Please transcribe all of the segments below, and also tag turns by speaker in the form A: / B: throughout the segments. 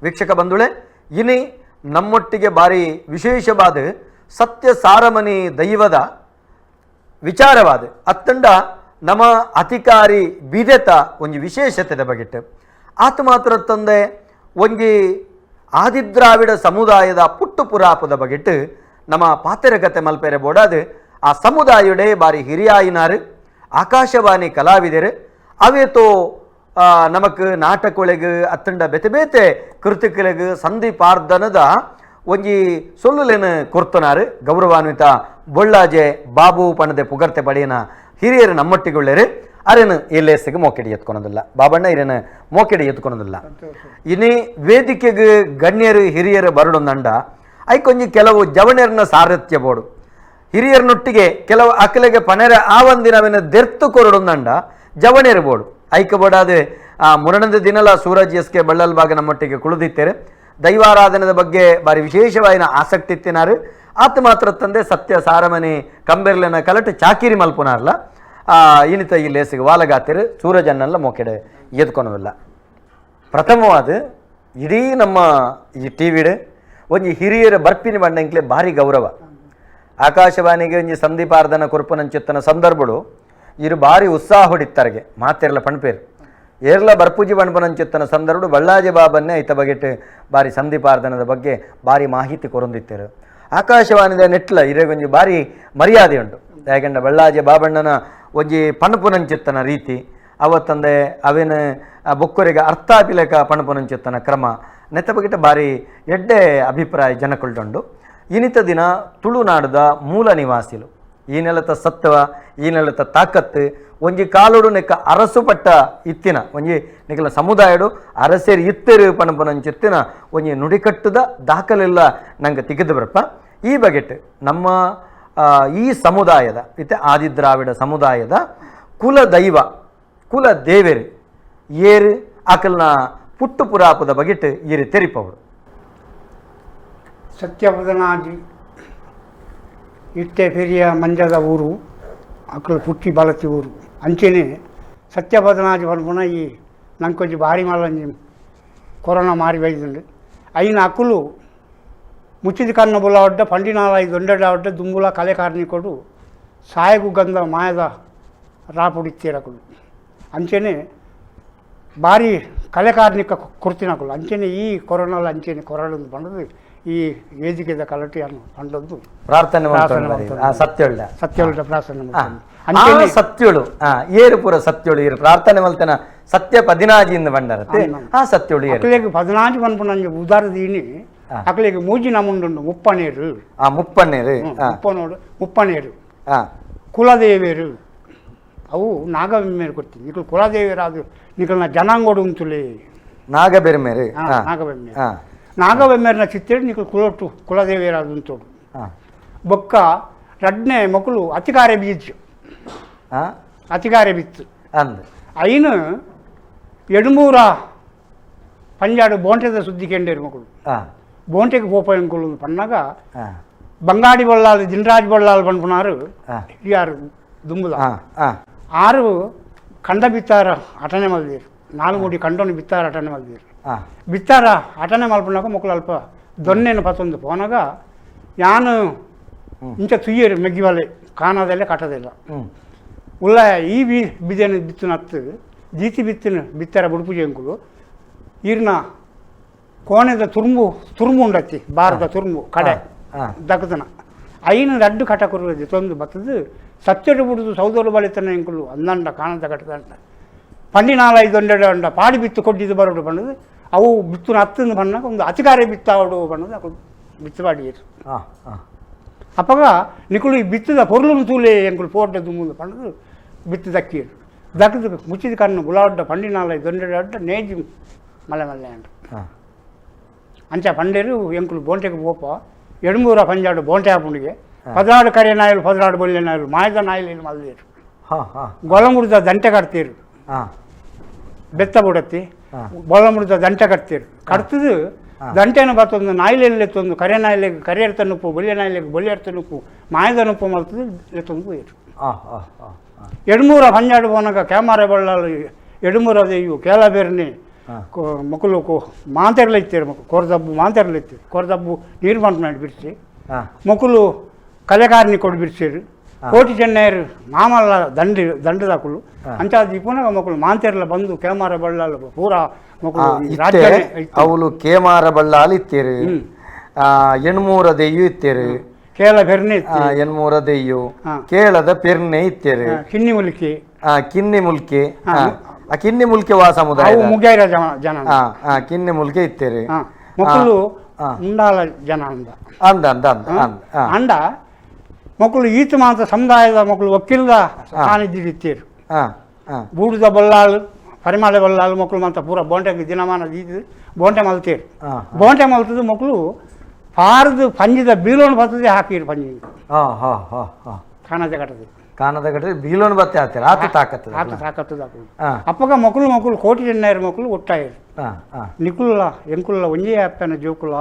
A: ವೀಕ್ಷಕ ಬಂಧುಳೆ, ಇನಿ ನಮ್ಮೊಟ್ಟಿಗೆ ಬಾರಿ ವಿಶೇಷವಾದ ಸತ್ಯ ಸಾರಮನಿ ದೈವದ ವಿಚಾರವಾದ ಅತ್ತಂಡ ನಮ್ಮ ಅಧಿಕಾರಿ ಬೀದೆತ ಒಂಜಿ ವಿಶೇಷತೆದ ಬಗೆಟ್ ಆತ ಮಾತ್ರ ತಂದೆ ಒಂಜಿ ಆದಿದ್ರಾವಿಡ ಸಮುದಾಯದ ಪುಟ್ಟು ಪುರಾಪದ ಬಗೆಟ್ ನಮ್ಮ ಪಾತೆರಕತೆ ಮಲ್ಪೆರೆ ಬೋಡಾದು ಆ ಸಮುದಾಯಡೆ ಬಾರಿ ಹಿರಿಯಾಯಿನಾರು ಆಕಾಶವಾಣಿ ಕಲಾವಿದರು ಅವೇತೋ ನಮಕ್ ನಾಟಕೊಳೆಗ್ ಅತ್ತಂಡ ಬೇತೆ ಬೇತೆ ಕೃತಿಕಲೆಗ್ ಸಂಧಿ ಪಾರ್ದನದ ಒಂಜಿ ಸೊಲ್ಲುಲೆನ್ ಕೊರ್ತನಾರು ಗೌರವಾನ್ವಿತ ಬೊಳ್ಳಾಜೆ ಬಾಬು ಪಣದೆ ಪುಗರ್ತೆ ಪಡೆಯನ ಹಿರಿಯರು ನಮ್ಮೊಟ್ಟಿಗುಳ್ಳೇರು ಅರೇನು ಈ ಲೇಸಿಗೆ ಮೋಕೆಡಿ ಎತ್ಕೊಳೋದಿಲ್ಲ ಬಾಬಣ್ಣ ಇರೇನು ಮೋಕೆಡಿ ಎತ್ಕೊಳೋದಿಲ್ಲ. ಇನಿ ವೇದಿಕೆಗೆ ಗಣ್ಯರು ಹಿರಿಯರು ಬರಡೊಂದಂಡ ಐಕೊಂಜಿ ಕೆಲವು ಜವಣ್ಯರನ್ನ ಸಾರಥ್ಯ ಬೋಡು ಹಿರಿಯರನೊಟ್ಟಿಗೆ ಕೆಲವು ಅಕಲೆಗೆ ಪನೆರೆ ಆ ಒಂದಿನ ಅವೆನ ದೆರ್ತು ಕೊರಡೊಂದಂಡ ಜವಣ್ಯರು ಬೋಡು ಐಕ ಬೋಡಾದೆ ಆ ಮುರಣದ ದಿನಲ ಸೂರಜ್ ಎಸ್ ಕೆ ಬಳ್ಳಲ್ ಬಾಗ ನಮ್ಮೊಟ್ಟಿಗೆ ಕುಳಿದಿತ್ತೇರೆ ದೈವಾರಾಧನೆದ ಬಗ್ಗೆ ಬಾರಿ ವಿಶೇಷವಾಯಿನ ಆಸಕ್ತಿ ಇತ್ತಿನಾರು ಆತ ಮಾತ್ರ ತಂದೆ ಸತ್ಯ ಸಾರಮನಿ ಕಂಬೆರ್ಲೆನ ಕಲಟು ಚಾಕಿರಿ ಮಲ್ಪುನಾರ್ಲ ಇನಿತ ಈ ಲೇಸಿಗೆ ವಾಲಗಾತಿರು ಸೂರಜನ್ನೆಲ್ಲ ಮೋಕೆಡೆ ಎದ್ಕೊನವಿಲ್ಲ. ಪ್ರಥಮವಾದ ಇಡೀ ನಮ್ಮ ಈ ಟಿ ವಿಡ್ ಒಂಜಿ ಹಿರಿಯರ ಬರ್ಪಿನ ಬಂಡಂಕ್ಲೆ ಭಾರಿ ಗೌರವ. ಆಕಾಶವಾಣಿಗೆ ಒಂಜಿ ಸಂದೀಪಾರ್ಧನ ಕೊರ್ಪುನಂಚಿತ್ತನ ಸಂದರ್ಭಡು ಇರು ಭಾರಿ ಉತ್ಸಾಹ ಹೊಡಿತ್ತಾರಿಗೆ ಮಾತೆರ್ಲ ಪಣ್ಪೇರು ಏರ್ಲ ಬರ್ಪೂಜಿ ಪಣ್ಪುನಂಚಿತ್ತನ ಸಂದರ್ಭಡು ಬಳ್ಳಾಜಿ ಬಾಬನ್ನೇ ಐತ ಬಗೆಟ್ ಭಾರಿ ಸಂದೀಪಾರ್ಧನದ ಬಗ್ಗೆ ಭಾರಿ ಮಾಹಿತಿ ಕೊರೊಂದಿತ್ತೇರು. ಆಕಾಶವಾಣಿದ ನೆಟ್ಲ ಇರೆಗೊಂಜಿ ಭಾರಿ ಮರ್ಯಾದೆ ಉಂಟು. ಯಾಕಂದ್ರೆ ಬಳ್ಳಾಜಿ ಬಾಬಣ್ಣನ ಒಂಜಿ ಪಣಪುನಂಚಿತ್ತನ ರೀತಿ ಅವತ್ತಂದೆ ಅವೇನ ಬೊಕ್ಕರಿಗೆ ಅರ್ಥ ಆಪಿಲೆಕ ಪಣಪುನಂಚಿತ್ತನ ಕ್ರಮ ನೆತ್ತ ಬಗೆಟ ಭಾರಿ ಎಡ್ಡೆ ಅಭಿಪ್ರಾಯ ಜನಕೊಳ್ದುಂಡು. ಇನಿತ ದಿನ ತುಳುನಾಡದ ಮೂಲ ನಿವಾಸಿಲು ಈ ನೆಲತ ಸತ್ವ ಈ ನೆಲತ ತಾಕತ್ತು ಒಂಜಿ ಕಾಲೋಡು ನೆಕ್ಕ ಅರಸು ಪಟ್ಟ ಇತ್ತಿನ ಒಂಜಿ ನಿಕಲ ಸಮುದಾಯಡು ಅರಸೇರಿ ಇತ್ತೆರು ಪಣಪುನಂಚಿತ್ತಿನ ಒಂಜಿ ನುಡಿಕಟ್ಟುದ ದಾಖಲೆಲ್ಲ ನಂಗೆ ತಿಗಿದು ಬರಪ್ಪ. ಈ ಬಗೆಟ್ ನಮ್ಮ ಈ ಸಮುದಾಯದ ಇತ್ತೆ ಆದಿದ್ರಾವಿಡ ಸಮುದಾಯದ ಕುಲ ದೈವ ಕುಲ ದೇವೆರು ಏರು ಅಕಲ್ನ ಪುಟ್ಟು ಪುರಾಪದ ಬಗೆಟ್ ಈರು ತೆರಿಪವಳು.
B: ಸತ್ಯಪದನಾಜಿ ಇತ್ತೆ ಪೆರಿಯ ಮಂಜದ ಊರು ಅಕಲು ಪುಟ್ಟಿ ಬಾಲತಿ ಊರು ಅಂಚೆನೆ ಸತ್ಯಪದನಾಜಿ ಪನ್ಪುನ ಈ ನಂಕೊಂಜಿ ಬಾರಿ ಮಲ್ಲಂಜಿ ಕೊರೋನಾ ಮಾರಿ ಬೈದುಂಡು. ಐನ ಅಕುಲು ಮುಚ್ಚಿದ ಕಣ್ಣು ಬುಲಾವಡ್ಡ ಪಂಡಿನಾಲ ದೊಂಡೆಡಾವಡ್ಡ ದುಂಬುಲ ಕಲೆ ಕಾರ್ಣಿಕೊಡು ಸಾಯಗು ಗಂಧ ಮಾಯದ ರಾಪುಡಿತ್ತೀರಕುಲು ಅಂಚೆನೆ ಭಾರಿ ಕಲೆ ಕಾರ್ಣಿಕ ಕೊರ್ತಿನಕುಲು ಅಂಚೆನೆ ಈ ಕೊರೋನಾಲ ಅಂಚೆನೆ ಕೊರಳೊಂದು ಪಂಡದು ಈ ವೇದಿಕೆದ ಕಲಟಿ ಅನ್ನು ಪಂಡದ್ದು.
A: ಪ್ರಾರ್ಥನೆ
B: ಪ್ರಾರ್ಥನೆ
A: ಮಾಡ್ತಾರೆ ಆ ಸತ್ಯೊಳ್ಳ.
B: ಸತ್ಯೊಳ್ಳ ಪ್ರಾರ್ಥನೆ ಮಲ್ತೊಂದು.
A: ಆ
B: ಅಂಚೆನೆ
A: ಸತ್ಯಳು ಏರು ಪೂರ ಸತ್ಯಳು ಏರು ಪ್ರಾರ್ಥನೆ ಮಲ್ತನ ಸತ್ಯ ಪದಿನಾಜಿಯಿಂದ ಬಂಡರತೆ ಆ ಸತ್ಯಳು ಏರು.
B: ಅಕ್ಲೆಗ್ ಪದಿನಾಜಿ ಪನ್ಪುನಂಜಿ ಉದಾರ ದೀನಿ ಅಕ್ಲೆಗ್ ಮೂಜಿ ನಮುಂಡುಂಡು ಮುಪ್ಪನೇರು.
A: ಆ ಮುಪ್ಪಣ್ಣೇರು.
B: ಮುಪ್ಪನೋಡು ಮುಪ್ಪನೇರು ಕುಲದೇವೇರು ಅವು ನಾಗಬೆಮ್ಮೇರು ಕೊಡ್ತೀನಿ ನಿಕಲ್ ಕುಲದೇವೇರಾದು ನಿಕಲ್ನ ಜನಾಂಗೋಡು ಉಂತುಲೆ.
A: ನಾಗಬೆರ್ಮೇರು.
B: ನಾಗಬೆಮ್ಮೇರು ನಾಗಬೆಮ್ಮೇರಿನ ಚಿತ್ತೇಡು ನಿಕಲ್ ಕುಲೊಟ್ಟು ಕುಲದೇವೇರಾದು ಉಂತೋಡು. ಬೊಕ್ಕ ರಡ್ನೆ ಮಕ್ಕಳು ಅತಿಕಾರೆ ಬೀಜ್ ಅತಿಕಾರೆ ಬಿತ್ತು.
A: ಅಂದ್.
B: ಐನು ಎಡ್ಮೂರ ಪಂಜಾಡು ಬೋಂಟೆದ ಸುದ್ದಿ ಕೆಂಡೇರು ಮಕ್ಕಳು ಬೋಂಟೆಗೆ ಪೋಪಂకులు ಪನ್ನಾಗ ಬಂಗಾಡಿ ಬಳ್ಳಾಲು ಜಿನ್ರಾಜ್ ಬಳ್ಳಾಲು ಪನ್ಪುನಾರು ಹಿರಿಯಾರು ದುಂಬುದ
A: ಆ ಆ
B: ಆರು ಕಂಡ ಬಿತ್ತಾರ ಅಟನೆ ಮಲ್ದೀರು ನಾಲ್ಕು ಮೂಡಿ ಕಂಡೋನು ಬಿತ್ತಾರ ಅಟನೆ ಮಲ್ದೀರು. ಬಿತ್ತಾರ ಅಟನೆ ಮಲ್ಪುನಾಗ ಮಕ್ಕಳು ಅಲ್ಪ ದೊನ್ನೆನು ಪತ್ತೊಂದು ಪೋನಾಗ ಯಾನು ಇಂಚ ತುಯ್ಯರು ಮೆಗ್ಗಿವಲೆ ಕಾಣದೆಲ್ಲ ಕಟ್ಟದೆಲ್ಲ ಉಲ್ಲ ಈ ಬಿ ಬಿಜನ ಬಿತ್ತುನತ್ತು ಜೀತಿ ಬಿತ್ತಿನ ಬಿತ್ತರ ಬುಡುಪು ಜಂಕುಲು ಈರ್ನ ಕೋಣೆದ ತುರ್ಮು ತುರ್ಮು ಉಂಡತ್ತಿ ಭಾರತ ತುರ್ಮು ಕಡೆ ದಕ್ಕದನ ಐನು ರಡ್ಡು ಕಟ ಕೊರುವುದು ತೊಂದು ಬತ್ತದು ಸತ್ಯಡು ಬುಡುದು ಸೌದರು ಬಳಿತನ ಎಂಕುಲು ಅಂದಂಡ ಕಾಣದ ಕಟ್ಟದಂಡ ಪಂಡಿ ನಾಲೈದು ಒಂದೆರಡು ಅಂಡ ಪಾಡಿ ಬಿತ್ತು ಕೊಟ್ಟಿದ್ದು ಬರೋಡು ಬಣ್ಣದು ಅವು ಬಿತ್ತು ಹತ್ತಂದು ಬಣ್ಣಕ್ಕೆ ಒಂದು ಅತಿಕಾರೆ ಬಿತ್ತಾವಡು ಬಣ್ಣದು ಅವು ಬಿತ್ತು ಪಾಡಿಯರು.
A: ಆ ಆ
B: ಅಪ್ಪಗ ನಿಕುಲು ಈ ಬಿತ್ತದ ಪೊರ್ಲುನು ತೂಲೆ ಎಂಕುಲು ಪೋಟ ದುಮ್ಮುಂದು ಪಂಡದು ಬಿತ್ತು ದಕ್ಕಿಯರು ದಕ್ಕದು ಮುಚ್ಚಿದ ಕಣ್ಣು ಗುಲಾಡ್ಡ ಪಂಡಿ ನಾಲೈದು ಒಂದೆರಡು ಅಡ್ಡ ನೇಜಿ ಮಲೆ ಮಲ್ಲೆ ಅಂಡ ಅಂಚ ಪಂಡೇರು ಎಂಕುಲು ಬೋಂಟೆಗೆ ಪೋಪ ಎಡ್ಮೂರ ಪಂಜಾಡು ಬೋಂಟೆ ಆಪುಂಡಿಗೆ ಪದನಾಡು ಕರೆ ನಾಯಲು ಪದನಾಡು ಬೊಲ್ಲೆ ನಾಯಲು ಮಾಯದ ನಾಯಿಲು ಮಲ್ದೇರು.
A: ಹಾ ಹಾ
B: ಗೊಲಮುಡ್ದ ದಂಟೆ ಕಟ್ತೀರು ಬೆತ್ತ ಬುಡತ್ತಿ ಬೊಲಮುಡ್ದ ದಂಟೆ ಕಟ್ತೀರು ಕಟ್ತದು ದಂಟೆನ ಬತ್ತೊಂದು ನಾಯಿಲೆಲ್ಲಿ ಎತ್ತೊಂದು ಕರೆ ನಾಯಿಲೆಗ್ ಕರೆ ಎರ್ತ ನುಪ್ಪು ಬೊಲ್ಲೆ ನಾಯಿಲೆಗ್ ಬೊಲ್ಲೆ ಎರ್ತ ನುಪ್ಪು ಮಾಯದ ನುಪ್ಪು ಮಲ್ತದು ಎತ್ತೊಂದು ಪೋಯಿರು.
A: ಆ ಆ ಆ
B: ಎಡ್ಮೂರ ಪಂಜಾಡು ಪೋನಾಗ ಕ್ಯಾಮರ ಬಳ್ಳಾಲು ಎಡ್ಮೂರ ದೆಯ್ಯು ಕೇಳಬೇರ್ನಿ. ಮೊಕಲು ಮಾಂತೆರ್ಲ ಇತ್ತೇರು ಮೊಕಲು ಕೊರದಬ್ಬು ಮಾಂತೆರ್ಲ ಇತ್ತೇರು ಕೊರದಬ್ಬು ನೀರು ಪಂಪನಾಡು ಬಿಡಿಸಿ ಮೊಕಲು ಕಲೆಕಾರನಿ ಕೊಡು ಬಿಡಿಸಿರು ಕೋಟಿ ಚೆನ್ನೈರು ಮಾಮಲ್ಲ ದಂಡ ದಂಡದಾಕುಲು ಅಂಚಾದ ಇಪ್ಪುನಗ ಮೊಕಲು ಮಾಂತೆರ್ಲ ಬಂದು ಕೇಮಾರ ಬಳ್ಳಾಲ ಪೂರಾ ಮೊಕಲು ಈ
A: ಇತ್ತೆ
B: ರಾಜ್ಯನೇ ಇತ್ತೆ.
A: ಅವಳು ಕೇಮಾರ ಬಳ್ಳಾಲ್ ಇತ್ತೇರು ಎಣ್ಮೂರ ದೆಯ್ಯು ಇತ್ತೇರು
B: ಕೇಲ ಬೆರ್ನೆ ಇತ್ತು
A: ಎಣ್ಮೂರ ದೆಯ್ಯು ಕೇಳದ ಪೆರ್ನೆ ಇತ್ತೇರು
B: ಕಿನ್ನಿ ಮುಲ್ಕಿ
A: ಕಿನ್ನಿ ಮುಲ್ಕಿ ಆ ಕಿನ್ನಿ ಮುಲ್ಕಿ ವಾ ಸಮುದಾಯ
B: ಅವು ಮುಗ್ಯಾರ ಜನ ಜನ
A: ಕಿನ್ನಿ ಮುಲ್ಕಿ ಇತ್ತೇರು
B: ಮೊಕಲು ಮುಂಡಾಲ ಜನ ಅಂದ
A: ಅಂದ ಅಂದ ಅಂದ ಅಂದ
B: ಅಂಡ ಮೊಕಲು ಈತ ಮಾತ ಸಮುದಾಯದ ಮೊಕಲು ವಕೀಲದ ಸಾನ್ನಿಧ್ಯ ಇತ್ತೇರು ಬೂಡುದ ಬಲ್ಲಾಳು ಪರಿಮಳ ಬಲ್ಲಾಳು ಮೊಕಲು ಮಂತ ಪೂರ ಬೋಂಟೆಗೆ ದಿನಮಾನ ದೀದು ಬೋಂಟೆ ಮಲ್ತೇರು ಬೋಂಟೆ ಮಲ್ತದ ಮೊಕಲು ಪಾರದು ಪಂಜಿದ ಬೀಲೋಣ ಬರ್ತದೆ ಹಾಕಿರು ಪಂಜಿ ಕಾಣದ ಕಟ್ಟದ
A: ಕಾಣದ ಕಟ್ಟದ ಬೀಲೋಣ ಬತ್ತೆ ಹಾಕ್ತಾರೆ ಆತ ತಾಕತ್ತದ
B: ಆತ ತಾಕತ್ತದ ಅಪ್ಪಗ ಮೊಕಲು ಮೊಕಲು ಕೋಟಿ ಚೆನ್ನೈರು ಮೊಕಲು ಒಟ್ಟಾಯಿರು ನಿಕುಲ್ಲ ಎಂಕುಲ್ಲ ಒಂಜೇ ಅಪ್ಪನ ಜೋಕುಲ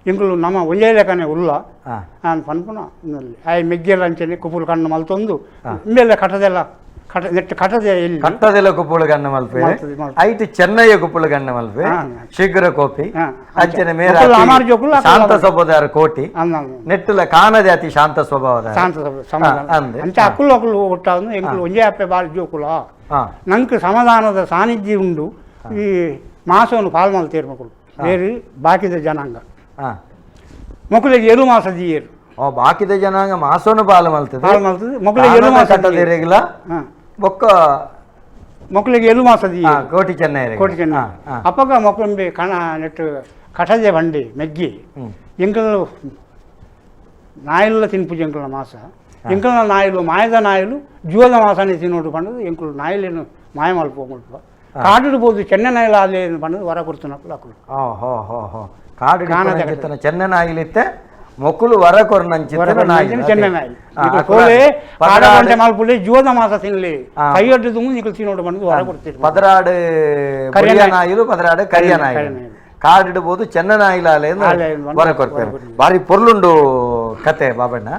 B: ಎಂಕುಲು ನಮ್ಮ ಒಂಜೇ ಲೆಕ್ಕನೆ ಉಲ್ಲ ನಾನು ಪನ್ಪುನ ಆಯ್ ಮೆಗ್ಗೆಲ್ಲ ಅಂಚನೆ ಕುಪುಲು ಕಣ್ಣು ಮಲ್ತೊಂದು ಇಂಬೆಲ್ಲ ಕಟ್ಟದೆಲ್ಲ ಕಟ ನೆಟ್ಟು ಕಟ್ಟದೆ ಎಲ್ಲಿ
A: ಕಟ್ಟದೆಲ್ಲ ಕುಪ್ಪುಳು ಗಣ್ಣ ಮಲ್ಪೆ ಐಟ್ ಚೆನ್ನಯ್ಯ ಕುಪ್ಪುಳು ಗಣ್ಣ ಮಲ್ಪೆ ಶೀಘ್ರ ಕೋಪಿ ಅಂಚನೆ ಮೇರ ಶಾಂತ ಸ್ವಭಾವದಾರ ಕೋಟಿ ನೆಟ್ಟುಲ ಕಾಣದೆ ಅತಿ ಶಾಂತ ಸ್ವಭಾವದ
B: ಶಾಂತ ಸಮಾಧಾನ ಅಂಚೆ ಅಕ್ಕುಲು ಅಕ್ಕುಲು ಒಟ್ಟಾದು ಎಂಕುಲು ಒಂಜೇ ಅಪ್ಪೆ ಬಾರಿ ಜೋಕುಲ ನಂಗೆ ಸಮಾಧಾನದ ಸಾನ್ನಿಧ್ಯ ಉಂಡು ಈ ಮಾಸವನ್ನು ಪಾಲ್ ಮಲ್ತೇರು ಮಕ್ಕಳು ಬೇರೆ ಬಾಕಿದ ಜನಾಂಗ ಮಕ್ಕಳಿಗೆ ಏಳು ಮಾಸ ದಿಯೇರು
A: ಬಾಕಿದ ಜನಾಂಗ ಮಾಸವನ್ನು ಪಾಲು ಮಲ್ತದೆ
B: ಪಾಲು ಮಲ್ತದೆ ಮಕ್ಕಳಿಗೆ ಏಳು ಮಾಸ
A: ಕಟ್ಟದಿರಗಿಲ್ಲ ಬೊಕ್ಕ
B: ಮಕ್ಕಳಿಗೆ ಏಳು ಮಾಸ ದಿಯೇರು
A: ಕೋಟಿ ಚೆನ್ನೈ
B: ಕೋಟಿ ಚೆನ್ನೈ ಅಪ್ಪಗ ಮಕ್ಕಳಂಬಿ ಕಣ ನೆಟ್ಟು ಕಟದೆ ಬಂಡಿ ಮೆಗ್ಗಿ ಎಂಕಲು ನಾಯಿಲ್ಲ ತಿನ್ಪು ಎಂಕಲ್ನ ಮಾಸ ಎಂಕಲ್ನ ನಾಯಿಲು ಮಾಯದ ನಾಯಿಲು ಜೀವದ ಮಾಸನೇ ತಿನ್ನೋಡು ಪಂಡದು ಎಂಕುಲು ನಾಯಿಲೇನು ಮಾಯ ಮಲ್ಪ ಮುಲ್ಪ ಕಾಡುಡು ಚೆನ್ನ ನಾಯಿಲ ಆಲೆ ಪಂಡದು ವರ ಕೊಡ್తున్నప్పుడు ಅಕ್ಕಲು
A: ಕಾಡು ಚೆನ್ನ ನಾಯಿಲಿತ್ತೆ ಮೊಕ್ಕಲು ವರ ಕೊರ್ನಂಚಿತ್ತನ ನಾಯಿ
B: ಚೆನ್ನ ನಾಯಿ ಕೋಲೆ ಕಾಡಗಂಟೆ ಮಲ್ಪುಲಿ ಜೀವದ ಮಾಸ ತಿನ್ಲಿ ಕೈಯೊಡ್ಡು ದುಂಗು ನಿಕಲು ತಿನ್ನೋಡು ಪಂಡದು ವರ ಕೊಡ್ತೀರಿ
A: ಪದರಾಡು ಕರಿಯ ನಾಯಿಲು ಪದರಾಡು ಕರಿಯ ನಾಯಿ ಕಾಡಿಡ್ಬೋದು ಚೆನ್ನ ನಾಯಿಲಾಲೆ ವರ ಕೊರ್ಪೇರು ಭಾರಿ ಪೊರ್ಲುಂಡು ಕತೆ ಬಾಬಣ್ಣ.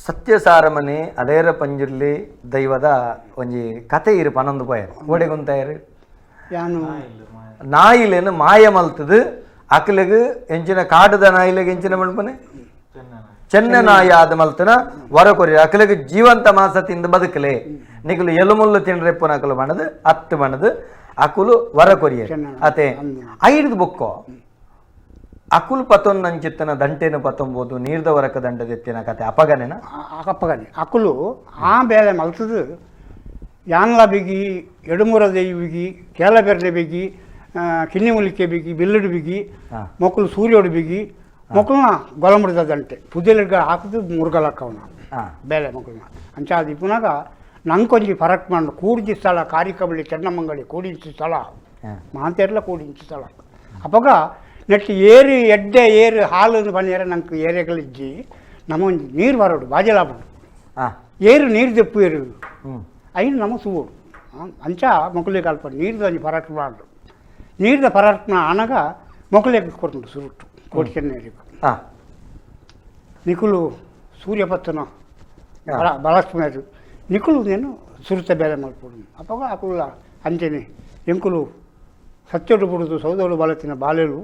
A: ಸತ್ಯಸಾರಮನೆ ಅಲೇರ ಪಂಜುರ್ಲಿ ದೈವದ ಒಂಜಿ ಕತೆ ಇರು ಪನೊಂದು ಪೋಯರು ಓಡೆ ಗುಂತಾಯರು ನಾಯಿಲೇನು ಮಾಯ ಮಲ್ತದು ಅಕ್ಲೆಗ್ ಎಂಚಿನ ಕಾಡುದ ನಾಯಿಲೆಗ್ ಎಂಚಿನ ಮಲ್ಪನೆ ಚೆನ್ನ ನಾಯಿ ಆದ ಮಲ್ತನ ವರ ಕೊರಿ ಅಕ್ಲೆಗ್ ಜೀವಂತ ಮಾಸ ತಿಂದು ಬದುಕಲೆ ನಿಕಲು ಎಲುಮುಲ್ಲು ತಿಂಡ್ರೆಪ್ಪುನ ಅಕಲು ಬಣದು ಅತ್ತು ಬಣದು ಅಕುಲು ವರ ಕೊರಿಯರು ಅತೆ ಐದು ಬೊಕ್ಕೋ ಅಕುಲ್ ಪತೊನ್ನಂಚಿತ್ತನ ದಂಟೆನ ಪತ್ತೊಂಬೋದು ನೀರ್ದ ವರಕ ದಂಡದೆತ್ತಿನ ಕತೆ ಅಪಗನೇನ
B: ಅಪಗನೆ ಅಕುಲು ಆ ಬೇಲೆ ಮಲ್ತದು ಯಾನ್ಲ ಬಿಗಿ ಎಡುಮುರ ಬಿಗಿ ಕೇಲ ಬೆರ್ಲೆ ಬಿಗಿ ಕಿನ್ನಿ ಮುಲಿಕೆ ಬಿಗಿ ಬಿಲ್ಲಡು ಬಿಗಿ ಮೊಕ್ಕಲು ಸೂರ್ಯೋಡು ಬಿಗಿ ಮೊಕ್ಕಲನ್ನ ಗೊಲಮುಡ್ದ ದಂಟೆ ಪುದೆಲಿಗ ಹಾಕಿದು ಮುರುಗಲಕ್ಕವನ ಬೇಲೆ ಮೊಕ್ಕಲನ್ನ ಅಂಚ ಅದು ಇಪ್ಪುನಾಗ ನಂಕೊಂಜಿ ಫರಕ್ ಮಂಡು ಕೂಡ್ಜಿ ಸ್ಥಳ ಕಾರಿಕಬಳ್ಳಿ ಚೆನ್ನಮಂಗಳಿ ಕೂಡಿಂಚಿ ಸ್ಥಳ ಮಾಂತೇರ್ಲ ಕೂಡಿಂಚಿ ಸ್ಥಳ ಅಪಗ ನೆಟ್ಟು ಏರು ಎಡ್ಡೆ ಏರು ಹಾಲು ಪನ್ನಿಯರ ನಂಗೆ ಏರಿಯಾಗಳಿಜ್ಜಿ ನಮ್ಮ ಒಂಜಿ ನೀರು ಬರೋಡು ಬಾಜಲಾಪುಡು ಏರು ನೀರು ದೆಪ್ಪು ಏರು ಐನು ನಮ್ಮ ತೂವೊಡು ಅಂಚ ಮೊಕಲಿಗೆ ಅಲ್ಪ ನೀರ್ದ ಒಂಜಿ ಪರಾಟ್ ಮಾಡು ನೀರ್ದ ಪರಾಟ್ನ ಆನಗ ಮೊಕಲಿಗೆ ಕೊರ್ತುಂಡು ಸುರುಟ್ಟು ಕೋಟಿ ಚೆನ್ನೈರಿಗೆ ನಿಕುಲು ಸೂರ್ಯಪತ್ತನ ಬಳಸ್ಮೇರು ನಿಕುಲು నేను ಸುರುತ ಬೇಲೆ ಮಲ್ಪೊಡು ಅಪಗ ಅಕುಲ ಅಂಚನೆ ಎಂಕುಲು ಸತ್ಯಡು ಬುಡುದು ಸೌದೋಡು ಬಲತಿನ ಬಾಲೆಲು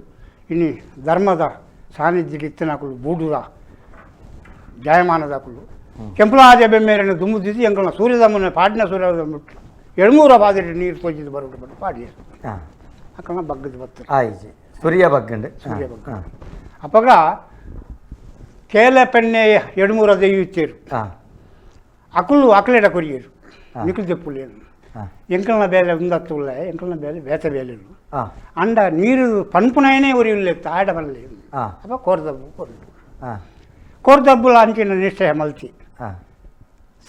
B: ಇನಿ ಧರ್ಮದ ಸಾನ್ನಿಧ್ಯಡ್ ಇತ್ತಿನಕುಲು ಬೂಡುದ ಜಾಯಮಾನದಕುಲು ಕೆಂಪುಲಾಜ ಬೆಮ್ಮೇರನ್ನು ದುಂಬುದಿದ್ದು ಎಂಕಲ್ನ ಸೂರ್ಯದಮ್ಮನ ಪಾಡಿನ ಸೂರ್ಯದಮ್ಮ ಎಳ್ಮೂರ ಬಾದಿರಿ ನೀರು ತೋಜಿದ್ದು ಬರೋಡು ಬಟ್ಟು ಪಾಡಿ ಅಕ್ಕನ ಬಗ್ಗದ ಬತ್ತ
A: ಆಯ್ಜಿ ಸೂರ್ಯ ಬಗ್ಗಂಡು
B: ಸೂರ್ಯ ಬಗ್ಗ ಅಪಗ ಕೇಲೆ ಪೆಣ್ಣೆ ಎಡ್ಮೂರ ದೆಯ್ಯುತ್ತೇರು ಅಕುಲು ಅಕಲೆಡ ಕೊರಿಯರು ನಿಕುಲು ದೆಪ್ಪುಲೇನು ಎಂಕಲ್ನ ಬೇಲೆ ಉಂದತ್ತುಲ್ಲ ಎಂಕಲ್ನ ಬೇಲೆ ಬೇತ ಬೇಲೆಲು ಅಂಡ ನೀರು ಪನ್ಪುನಯನೇ ಒರಿಯುಲ್ಲೆ ಆಡ ಬರಲಿ ಅಪ್ಪ ಕೋರ್ದಬ್ಬು ಕೊರ್ದು ಕೋರ್ದಬ್ಬುಲ ಅಂಚಿನ ನಿಶ್ಚಯ ಮಲ್ತಿ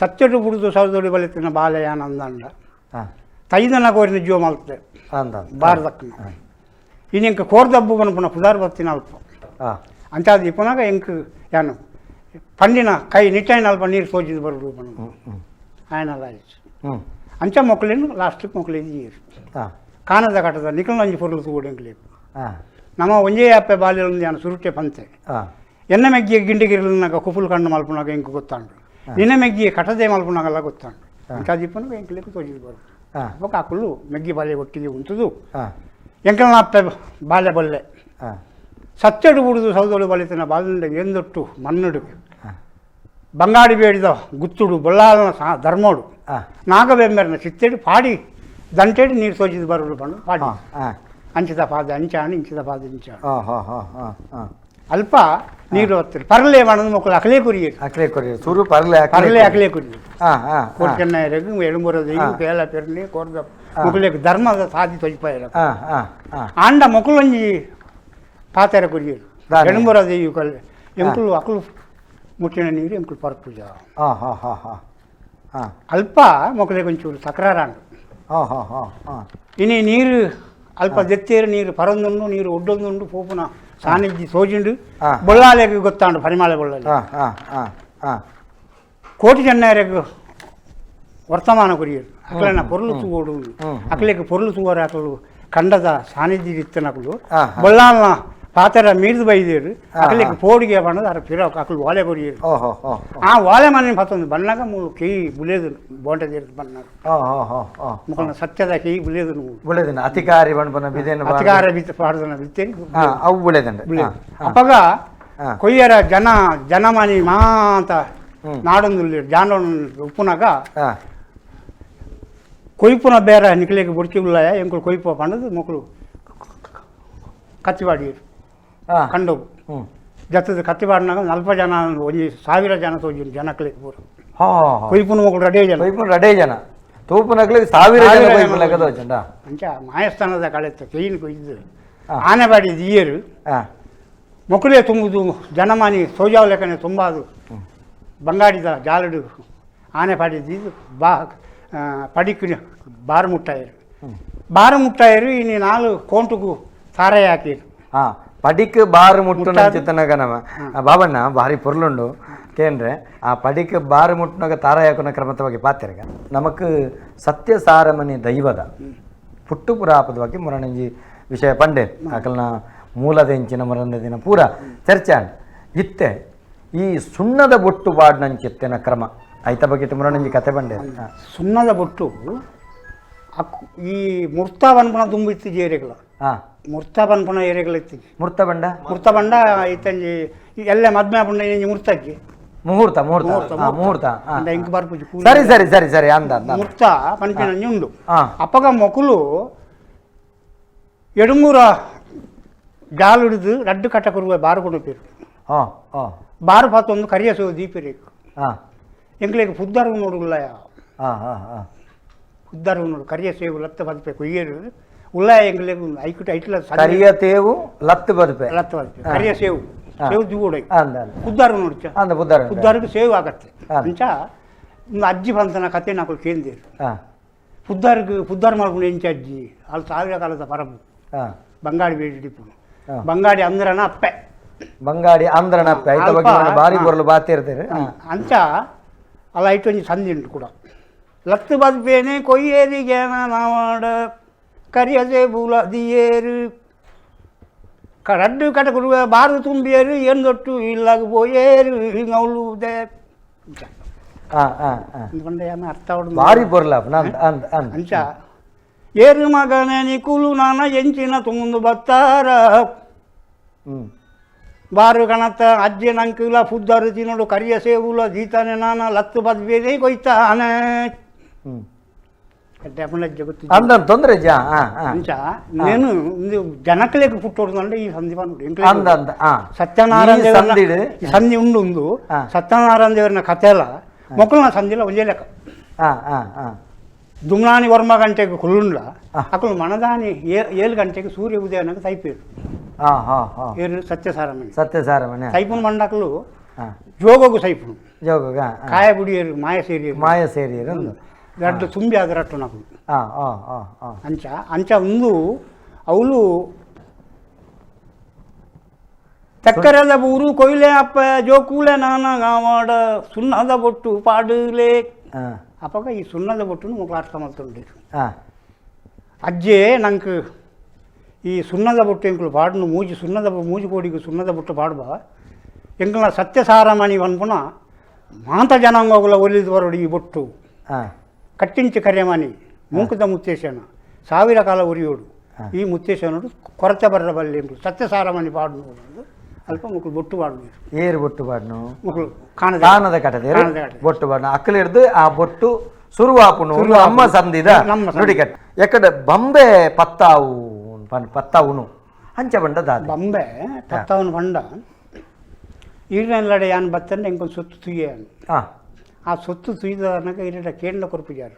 B: ಸತ್ಯಡು ಬುಡುದು ಸೌದೊಡಿ ಬಲಿತಿನ ಬಾಲೆಯಾನಂದಂಡ ತೈದನ ಕೋರಿನ ಜೀವ ಮಲ್ತೆ ಬಾರದಕ್ಕನ ಇನ್ನು ಎಂಕ ಕೋರ್ದಬ್ಬು ಪನ್ಪುನ ಪುದಾರ್ ಬತ್ತಿನ ಅಲ್ಪ ಅಂಚಾದ ಇಪ್ಪುನಾಗ ಎಂಕ್ ಯಾನು ಪಂಡಿನ ಕೈ ನಿಟ್ಟಾಯಿನ ಅಲ್ಪ ನೀರು ತೋಜಿದ್ ಬರುಡು ಪನ್ಪು ಆಯನಲ್ಲ ಆಯ್ತು ಅಂಚ ಮೊಕ್ಕಲೇನು ಲಾಸ್ಟಿಗೆ ಮೊಕ್ಕಲೇನು ನೀರು ಕಾನದ ಕಟ್ಟದ ನಿಕಲ್ನಂಜಿ ಪೊರ್ಲು ತೂವೊಡು ಎಂಕ್ಲೆಗ್ ನಮ್ಮ ಒಂಜೇ ಅಪ್ಪೆ ಬಾಲ್ಯೊಂದು ಯಾನ್ ಸುರುಟೆ ಪಂತೆ ಎನ್ನ ಮೆಗ್ಗಿಯ ಗಿಂಡಿಗಿರ್ಲನಾಗ ಕುಪುಲ್ ಕಣ್ಣು ಮಲ್ಪುನಾಗ ಎಂಕ್ ಗೊತ್ತಾಂಡು ನಿನ್ನ ಮೆಗ್ಗಿಯ ಕಟದೆ ಮಲ್ಪುನಾಗಲ್ಲ ಗೊತ್ತಾಂಡು ಅಂಚಾದ್ ಇಪ್ಪುನಗ ಎಂಕ್ಲೆಗ್ ತೋಜಿದ್ ಬರುಡು. ಬೊಕ ಅಕುಲು ಮೆಗ್ಗಿ ಬಾಲೆ ಒಟ್ಟಿಗೆ ಉಂತುದು ಎಂಕಲ್ನ ಅಪ್ಪೆ ಬಾಲೆ ಬಲ್ಲೆ ಸತ್ಯಡು ಬುಡುದು ಸೌದೊಡು ಬಲಿತನ ಬಾಲಂಡ ಎಂದೊಟ್ಟು ಮಣ್ಣುಡು ಬಂಗಾಡಿ ಬೇಡಿದ ಗುತ್ತುಡು ಬೊಲ್ಲಾಲನ ಸಾ ಧರ್ಮೋಡು ನಾಗಬೆಂಬೆರನ ಚಿತ್ತೆಡು ಪಾಡಿ ದಂಟೆಡು ನೀರು ಸೋಜಿದ ಬರುಡು ಪಂಡು ಪಾಡಿ ಅಂಚಿದ ಪಾದ ಅಂಚಾಣು ಇಂಚಿದ ಪಾದ ಇಂಚಾಣು ಅಲ್ಪ ನೀರು ಹೊತ್ತಿರು ಪರ್ಲೆ ಮಾಡದು ಮಕ್ಕಳು ಅಕಲೇ ಕುರಿಯರು.
A: ಅಕ್ಲೆ ಕೊರಿಯರ್ ಸುರು ಪರ್ಲೆ.
B: ಪರ್ಲೆ ಅಕಲೇ ಕುರಿಯರು. ಕೋರ್ಕೆನ್ನಾಯರಿಗೆ ಎಳುಂಬುರದ ಕೇಳ ಪೆರ್ಲಿ ಕೋರ್ದ ಮೊಕುಲೆಗ್ ಧರ್ಮದ ಸಾದಿ ತೊಜಿಪಾಯರ. ಆಂಡ ಮೊಕುಲೊಂಜಿ ಪಾತೆರ ಕುರಿಯರು.
A: ದಾನೆ?
B: ಎಳುಂಬುರದ ಕಲ್ ಎಂಕುಲು ಅಕುಲು ಮುಟ್ಟಿನ ನೀರು ಎಂಕುಲು ಪರ್ಪುಜ. ಅಲ್ಪ ಮೊಕುಲೆಗ್ ಒಂಚೂರು ತಕರಾರಾಂಡು. ಇನಿ ನೀರು ಅಲ್ಪ ದೆತ್ತೇರು ನೀರು ಪರೊಂದುಂಡು ನೀರು ಒಡ್ಡೊಂದುಂಡು ಪೋಪುನ ಸಾನಿಧ್ಯ ಸೋಜಿಂಡು. ಬೊಳ್ಳಾಲೆಗ್ ಗೊತ್ತಾಂಡು ಪರಿಮಾಳೆ ಬೊಳ್ಳಾಲೆ. ಕೋಟಿ ಚೆನ್ನಯರೆಗ್ ವರ್ತಮಾನ ಕೊರಿಯರು ಅಕ್ಲೆನ ಪೊರ್ಲು ತೂವೋಡು. ಅಕ್ಲೆಗ್ ಪೊರ್ಲು ತೂವರ ಅಕುಲು ಕಂಡದ ಸಾನ್ನಿಧ್ಯ ಇತ್ತನಕುಲು. ಬೊಳ್ಳಾಲ್ನ ಪಾತೆರ ಮೀರ್ದು ಬೈದೇರು. ಅಕ್ಲೆಗ್ ಪೋಡಿಗೆ ಬಣ್ಣದ ಅರ ಪಿರ ಅಕುಲು ಓಲೆ ಕೊರಿಯರು. ಆ ಓಲೆ ಮನೆ ಪತ್ತೊಂದು ಬಣ್ಣಗ ಮೂಲು ಕೆಯಿ ಬುಲೇದು ಬೋಂಟೆ ತೀರ್ದು ಬಣ್ಣಗ. ಮುಖನ ಸತ್ಯದ ಕೆಯಿ ಬುಲೇದು ಮೂಲು.
A: ಬುಳೆದಿನ ಅತಿಕಾರಿ ಬಣ್ಪನ ಬಿದೇನ.
B: ಅತಿಕಾರ ಬಿತ್ತು ಪಾಡ್ದನ ಬಿತ್ತೇರಿ.
A: ಅವು ಬುಳೆದಂಡ.
B: ಬುಲೇದು ಅಪಗ ಕೊಯ್ಯರ ಜನ ಜನಮಾನಿ ಮಾಂತ ನಾಡೊಂದು ಜಾನೊಂದು ಉಪ್ಪುನಾಗ ಕೊಯ್ಪುನ ಬೇರೆ ನಿಕ್ಲೆಗ್ ಬುಡ್ಚಿ ಉಳ್ಳಾಯ ಎಂಕುಲು ಕೊಯ್ಪು ಪಂಡದು ಮೊಕುಲು ಕತ್ತಿವಾಡಿಯರು. ಕಂಡೋಗು ಜತ್ತದ ಕತ್ತಿವಾಡಿನಾಗ ನಲ್ಪ ಜನ ಒಂಜಿ ಸಾವಿರ ಜನ ತೋಜಿ ಜನಕ್ಲೆಗ್ ಪೂರ. ಕೊಯ್ಪುನ ಮೊಕುಲು ರಡೇ ಜನ.
A: ಕೊಯ್ಪುನ ರಡೇ ಜನ ತೂಪುನಕ್ಲೆಗ್ ಸಾವಿರ ಜನ ಕೊಯ್ಪುನ ತೋಜುಂಡ.
B: ಅಂಚ ಮಾಯಸ್ಥಾನದ ಕಳೆತ್ತ ಕೈನ್ ಕೊಯ್ದು ಆನೆಬಾಡಿ ದಿಯರು. ಮೊಕುಲೇ ತುಂಬುದು ಜನಮಾನಿ ಸೋಜಾವ್ ಲೆಕ್ಕನೆ ತುಂಬಾದು ಬಂಗಾಡಿದ ಜಾಲಡು ಆನೆ ಪಾಡಿ ದೀದು ಬಾ ಪಡಿಕ್ ಬಾರು ಮುಟ್ಟಾಯರು. ಬಾರು ಮುಟ್ಟಾಯರು ಇನಿ ನಾಲು ಕೋಂಟುಗು ಸಾರಾಯಿ ಹಾಕಿರು.
A: ಪಡಿಕ್ ಬಾರು ಮುಟ್ಟುನ ಚಿತ್ತನಗ ನಮ ಬಾಬಣ್ಣ ಭಾರಿ ಪೊರ್ಲುಂಡು ಕೇಂದ್ರೆ ಆ ಪಡಿಕ್ ಬಾರು ಮುಟ್ಟುನಾಗ ತಾರ ಹಾಕುನ ಕ್ರಮತವಾಗಿ ಪಾತೆರ್ಗ ನಮಕ್ ಸತ್ಯ ಸಾರಮನಿ ದೈವದ ಪುಟ್ಟು ಪುರಾಪದವಾಗಿ ಮುರಣಂಜಿ ವಿಷಯ ಪಂಡೆ ಅಕಲ್ನ ಮೂಲದ ಎಂಚಿನ ಮುರಂದ ದಿನ ಪೂರ ಚರ್ಚೆ ಆಂಡ್. ಇತ್ತೆ ಈ ಸುಣ್ಣದ ಬೊಟ್ಟು ಬಾಡ್ನಂಚಿತ್ತಿನ ಕ್ರಮ ಐತ ಬಗ್ಗೆ ಮುರಣಂಜಿ ಕತೆ ಬಂಡೆ.
B: ಸುಣ್ಣದ ಬೊಟ್ಟು ಈ ಮುರ್ತಾ ಪನ್ಪುನ ದುಂಬು ಇತ್ತು ಜೇರೆಗಳ. ಮುರ್ತಾ ಪನ್ಪುನ ಏರೆಗಳ ಇತ್ತು.
A: ಮುರ್ತ ಬಂಡ.
B: ಮುರ್ತ ಬಂಡ ಇತ್ತಂಜಿ ಎಲ್ಲ ಮದ್ಮೆ ಪಂಡ ಇಂಜಿ ಮುರ್ತಜ್ಜಿ.
A: ಮುಹೂರ್ತ ಮುಹೂರ್ತ ಮುಹೂರ್ತ.
B: ಅಂಡ ಇಂಕ್ ಬರ್ಪುಜಿ ಕೂಲಿ.
A: ಸರಿ ಸರಿ ಸರಿ ಸರಿ ಅಂದ ಅಂದ.
B: ಮುರ್ತ ಪನ್ಪಿನ ಉಂಡು. ಅಪಗ ಮೊಕುಲು ಎಡುಂಗೂರ ಜಾಲು ಹಿಡಿದು ರಡ್ಡು ಕಟ್ಟ ಕುರುವ ಬಾರು ಕೊಡುಪೇರು. ಬಾರು ಪಾತೊಂದು ಕರಿಯಸೋ ದೀಪಿರೇಕು. ಎಂಕ್ಲೆಗ್ ಪುದ್ದಾರು ನೋಡುಗುಲ್ಲಯ. ಪುದ್ದಾರು ನೋಡು ಕರಿಯ ಸೇವು ಲತ್ತ ಬದುಪೆ ಕೊಯ್ಯರು ಉಳ್ಳಾಯ ಎಂಕ್ಲೆಗ್ ಐಕುಟ ಐಟ್ಲ.
A: ಕರಿಯ ತೇವು ಲತ್ತು ಬದುಪೆ.
B: ಲತ್ತ ಬದುಪೆ ಕರಿಯ ಸೇವು ಸೇವು ದಿವೋಡೈ.
A: ಅಂದ ಅಂದ.
B: ಪುದ್ದಾರು ನೋಡುಚ.
A: ಅಂದ ಪುದ್ದಾರು.
B: ಪುದ್ದಾರಿಗೆ ಸೇವು ಆಗತ್ತೆ. ಅಂಚ ಒಂದು ಅಜ್ಜಿ ಬಂತನ ಕತೆ ನಾಕುಲು ಕೇಂದೇರು. ಪುದ್ದಾರಿಗೆ ಪುದ್ದಾರು ಮಲ್ಪುನ ಎಂಚ ಅಜ್ಜಿ ಅಲ್ಲಿ ಸಾವಿರ ಕಾಲದ ಪರಬು. ಬಂಗಾಡಿ ಬೇಡಿ ಡಿಪ್ಪುನು. ಬಂಗಾಡಿ ಅಂದ್ರನ ಅಪ್ಪೆ.
A: ಬಂಗಾಡಿ ಅಂದ್ರನ ಅಪ್ಪೆ ಐತ ಬಗ್ಗೆ
B: ಅಲ್ಪ,
A: ಬಾರಿ ಬೊರ್ಲು ಬಾತಿರ್ತೀರಿ.
B: ಅಂಚ ಅಲ್ಲ ಐಟ್ ಒಂಜಿ ಸಂಧಿ ಉಂಟು ಕೂಡ ಲತ್ತು ಬದುಪೇನೆ ಕೊಯ್ಯೇರಿ ಜನ ನಾವಾಡ ಕರಿಯದೆ ಬೂಲ ದಿಯೇರು ರಡ್ಡು ಕಟಕುರುವ ಬಾರು ತುಂಬಿಯರು ಎಂದೊಟ್ಟು ಇಲ್ಲಾಗ ಪೋಯೇರು ಹಿಂಗೌಲುದೆ. ఎందుకంటే ఆమె అర్థ అవడం
A: ಭಾರಿ ಬೊರ್ಲ ಅಂದ ಅಂದ ಅಂದ.
B: ಅಂಚ ಏರು ಮಗನೇ ನಿಕುಲು ನಾನ ಎಂಚಿನ ತುಂಬು ಬತ್ತಾರ ಬಾರು ಕಣತ ಅಜ್ಜಿ ನಂಕುಲ ಪುದ್ದಾರು ತಿನ್ನೋಡು ಕರಿಯ ಸೇವುಲ ದೀತಾನೆ ನಾನ ಲತ್ತು ಬದ್ಬೇನೆ ಕೊಯ್ತಾನೆ. ಜಗತ್ತು
A: ಅಂದ ತೊಂದರೆ ಜಾ
B: ಅಂಚ నేను ಜನಕ್ಲೆಗ್ ಪುಟ್ಟೋಡು ಈ ಸಂಧಿ ಪನ್ಪುಡು.
A: ಅಂದ ಅಂದ
B: ಸತ್ಯನಾರಾಯಣ
A: ಈ
B: ದೇವರನ
A: ಸಂಧಿಡ್
B: ಈ ಸಂಧಿ ಉಂಡು ಉಂದು ಸತ್ಯನಾರಾಯಣ ದೇವರನ ಕಥೆ ಅಲ್ಲ ಮೊಕ್ಕಲ್ನ ಸಂಧಿಲ ಒಂಜೇ ಲೆಕ್ಕ. ದುಮ್ನಾನಿ ವರ್ಮ ಗಂಟೆಗೆ ಕುಲ್ಲುಂಡ್ಲ ಅಕುಲು ಮನದಾನಿ 7 ಗಂಟೆಗೆ ಸೂರ್ಯ ಉದಯನಾಗ ತೈಪೇರು. ಏರು ಸತ್ಯಸಾರಮಣಿ.
A: ಸತ್ಯಸಾರಮಣಿ.
B: ಸೈಪುನ್ ಮಂಡಕಲು ಜೋಗೋಗು ಸೈಪುನು.
A: ಜೋಗೋಗ.
B: ಕಾಯ ಬುಡಿಯರು ಮಾಯ ಸೇರಿಯರು.
A: ಮಾಯ ಸೇರಿಯರು.
B: ರಡ್ಡು ತುಂಬಿ ಆದರಟ್ಟು ನಕುಲು. ಅಂಚ ಅಂಚ ಉಂದು ಅವಳು ಚಕ್ಕರದ ಬೂರು ಕೊಯ್ಲೆ ಅಪ್ಪ ಜೋಕೂಲೆ ನಾನ ಗಾವಾಡ ಸುಣ್ಣದ ಬೊಟ್ಟು ಪಾಡುಲೆ. ಅಪ್ಪಗ ಈ ಸುಣ್ಣದ ಬೊಟ್ಟುನು ಮೊಕ್ಕಳು ಅರ್ಥ ಮಲ್ತೊಂಡೇರು. ಅಜ್ಜೆ ನಂಗೆ ಈ ಸುಣ್ಣದ ಬೊಟ್ಟು ಎಂಕುಲು ಪಾಡುನು ಮೂಜಿ ಸುಣ್ಣದ ಮೂಜಿ ಕೋಡಿಗೆ ಸುಣ್ಣದ ಬೊಟ್ಟು ಪಾಡುವ ಎಂಕಲ್ನ ಸತ್ಯಸಾರಮಣಿ ಪನ್ಪುನ ಮಾಂತ ಜನಾಂಗಗಳ ಒಲಿದು ಬರೋಡು ಈ ಬೊಟ್ಟು ಕಟ್ಟಿಂಚು ಕರೆಮಣಿ ಮುಂಕದ ಮುತ್ತೇಶನ ಸಾವಿರ ಕಾಲ ಉರಿಯೋಡು ಈ ಮುತ್ತೇಶನೋಡು ಕೊರತೆ ಬರ್ರ ಬಲ್ಲಿ ಸತ್ಯಸಾರಮಣಿ ಪಾಡು ಅಲ್ಪ ಮುಕ್ಕಳು ಬೊಟ್ಟು ಪಾಡು.
A: ಏರು ಬೊಟ್ಟು ಪಾಡ್ನು?
B: ಮುಕ್ಕಳು ಕಾಣದ
A: ಕಾನದ ಕಟದೇರು ಬೊಟ್ಟು ಪಾಡ್ನು ಅಕ್ಕಲು ಹಿಡ್ದು ಆ ಬೊಟ್ಟು ಸುರುವಾಪುನು ಅಮ್ಮ ಸಂದಿದ ನುಡಿಕಟ್ ಎಕ್ಕಡೆ ಬಂಬೆ ಪತ್ತಾವು ಪತ್ತಾವುನು ಅಂಚ ಬಂಡ ದಾದ
B: ಬಂಬೆ ಪತ್ತಾವನು ಬಂಡ ಈರನಲ್ಲಡೆ ಯಾನ್ ಬತ್ತಂಡೆ ಎಂಕೊಂದು ಸೊತ್ತು ತುಯ್ಯ ಆ ಸೊತ್ತು ತುಯ್ದನಕ ಈರಡ ಕೇಂದ್ರ ಕೊರಪುಜಾರು